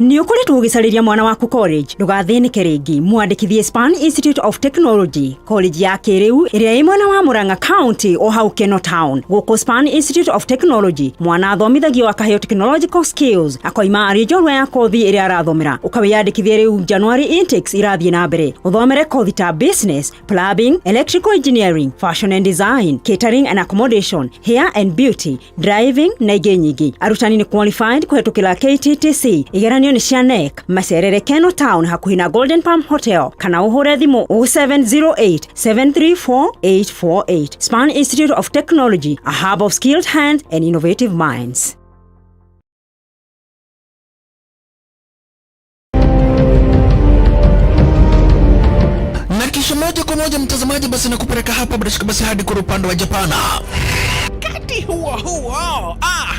Nĩ ũkoretwo ũgĩcarĩria mwana waku college? Ndũgathĩnĩke rĩngĩ. Mwandĩkithie Span Institute of Technology, college ya kĩrĩu ĩrĩa ĩ mwena wa Murang'a County, o hau Keno Town. Gũkũ Span Institute of Technology, mwana athomithagio akaheo technological skills, akoima arĩ njorua ya kothi ĩrĩa arathomera. Ũkawĩyandĩkithie rĩu, January intakes irathiĩ na mbere. Ũthomere kothi ta business, plumbing, electrical engineering, fashion and design, catering and accommodation, hair and beauty, driving na ingĩ nyingĩ. Arutani nĩ qualified kũhetũkĩra KTTC. Igeranio nĩ cia KNEC. Macerere Keno Town hakuhĩ na Golden Palm Hotel, kana ũhũre thimũ 0708 734 848. Span Institute of Technology, a hub of skilled hands and innovative minds. Na kisha moja kwa moja, mtazamaji, basi nakupeleka hapa bila shaka basi hadi kwa upande wa Japana. Wakati huo huo,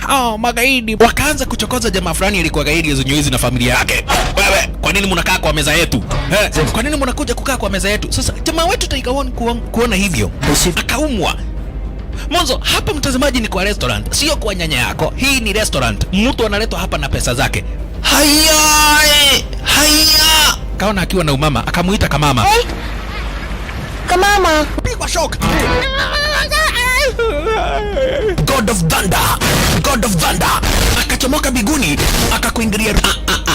oh, magaidi wakaanza kuchokoza jamaa fulani alikuwa gaidi ya na familia yake. "Wewe, kwa nini mnakaa kwa meza yetu? Eh, kwa nini mnakuja kukaa kwa meza yetu?" Sasa jamaa wetu Tiger One kuona hivyo akaumwa. Mwanzo hapa, mtazamaji, ni kwa restaurant, sio kwa nyanya yako. Hii ni restaurant, mtu analetwa hapa na pesa zake. Haya, haya, kaona akiwa na umama, akamuita kamama. Kamama. Pigwa shock. God of Thunder, God of Thunder akachomoka biguni akakuingilia. Ah, ah,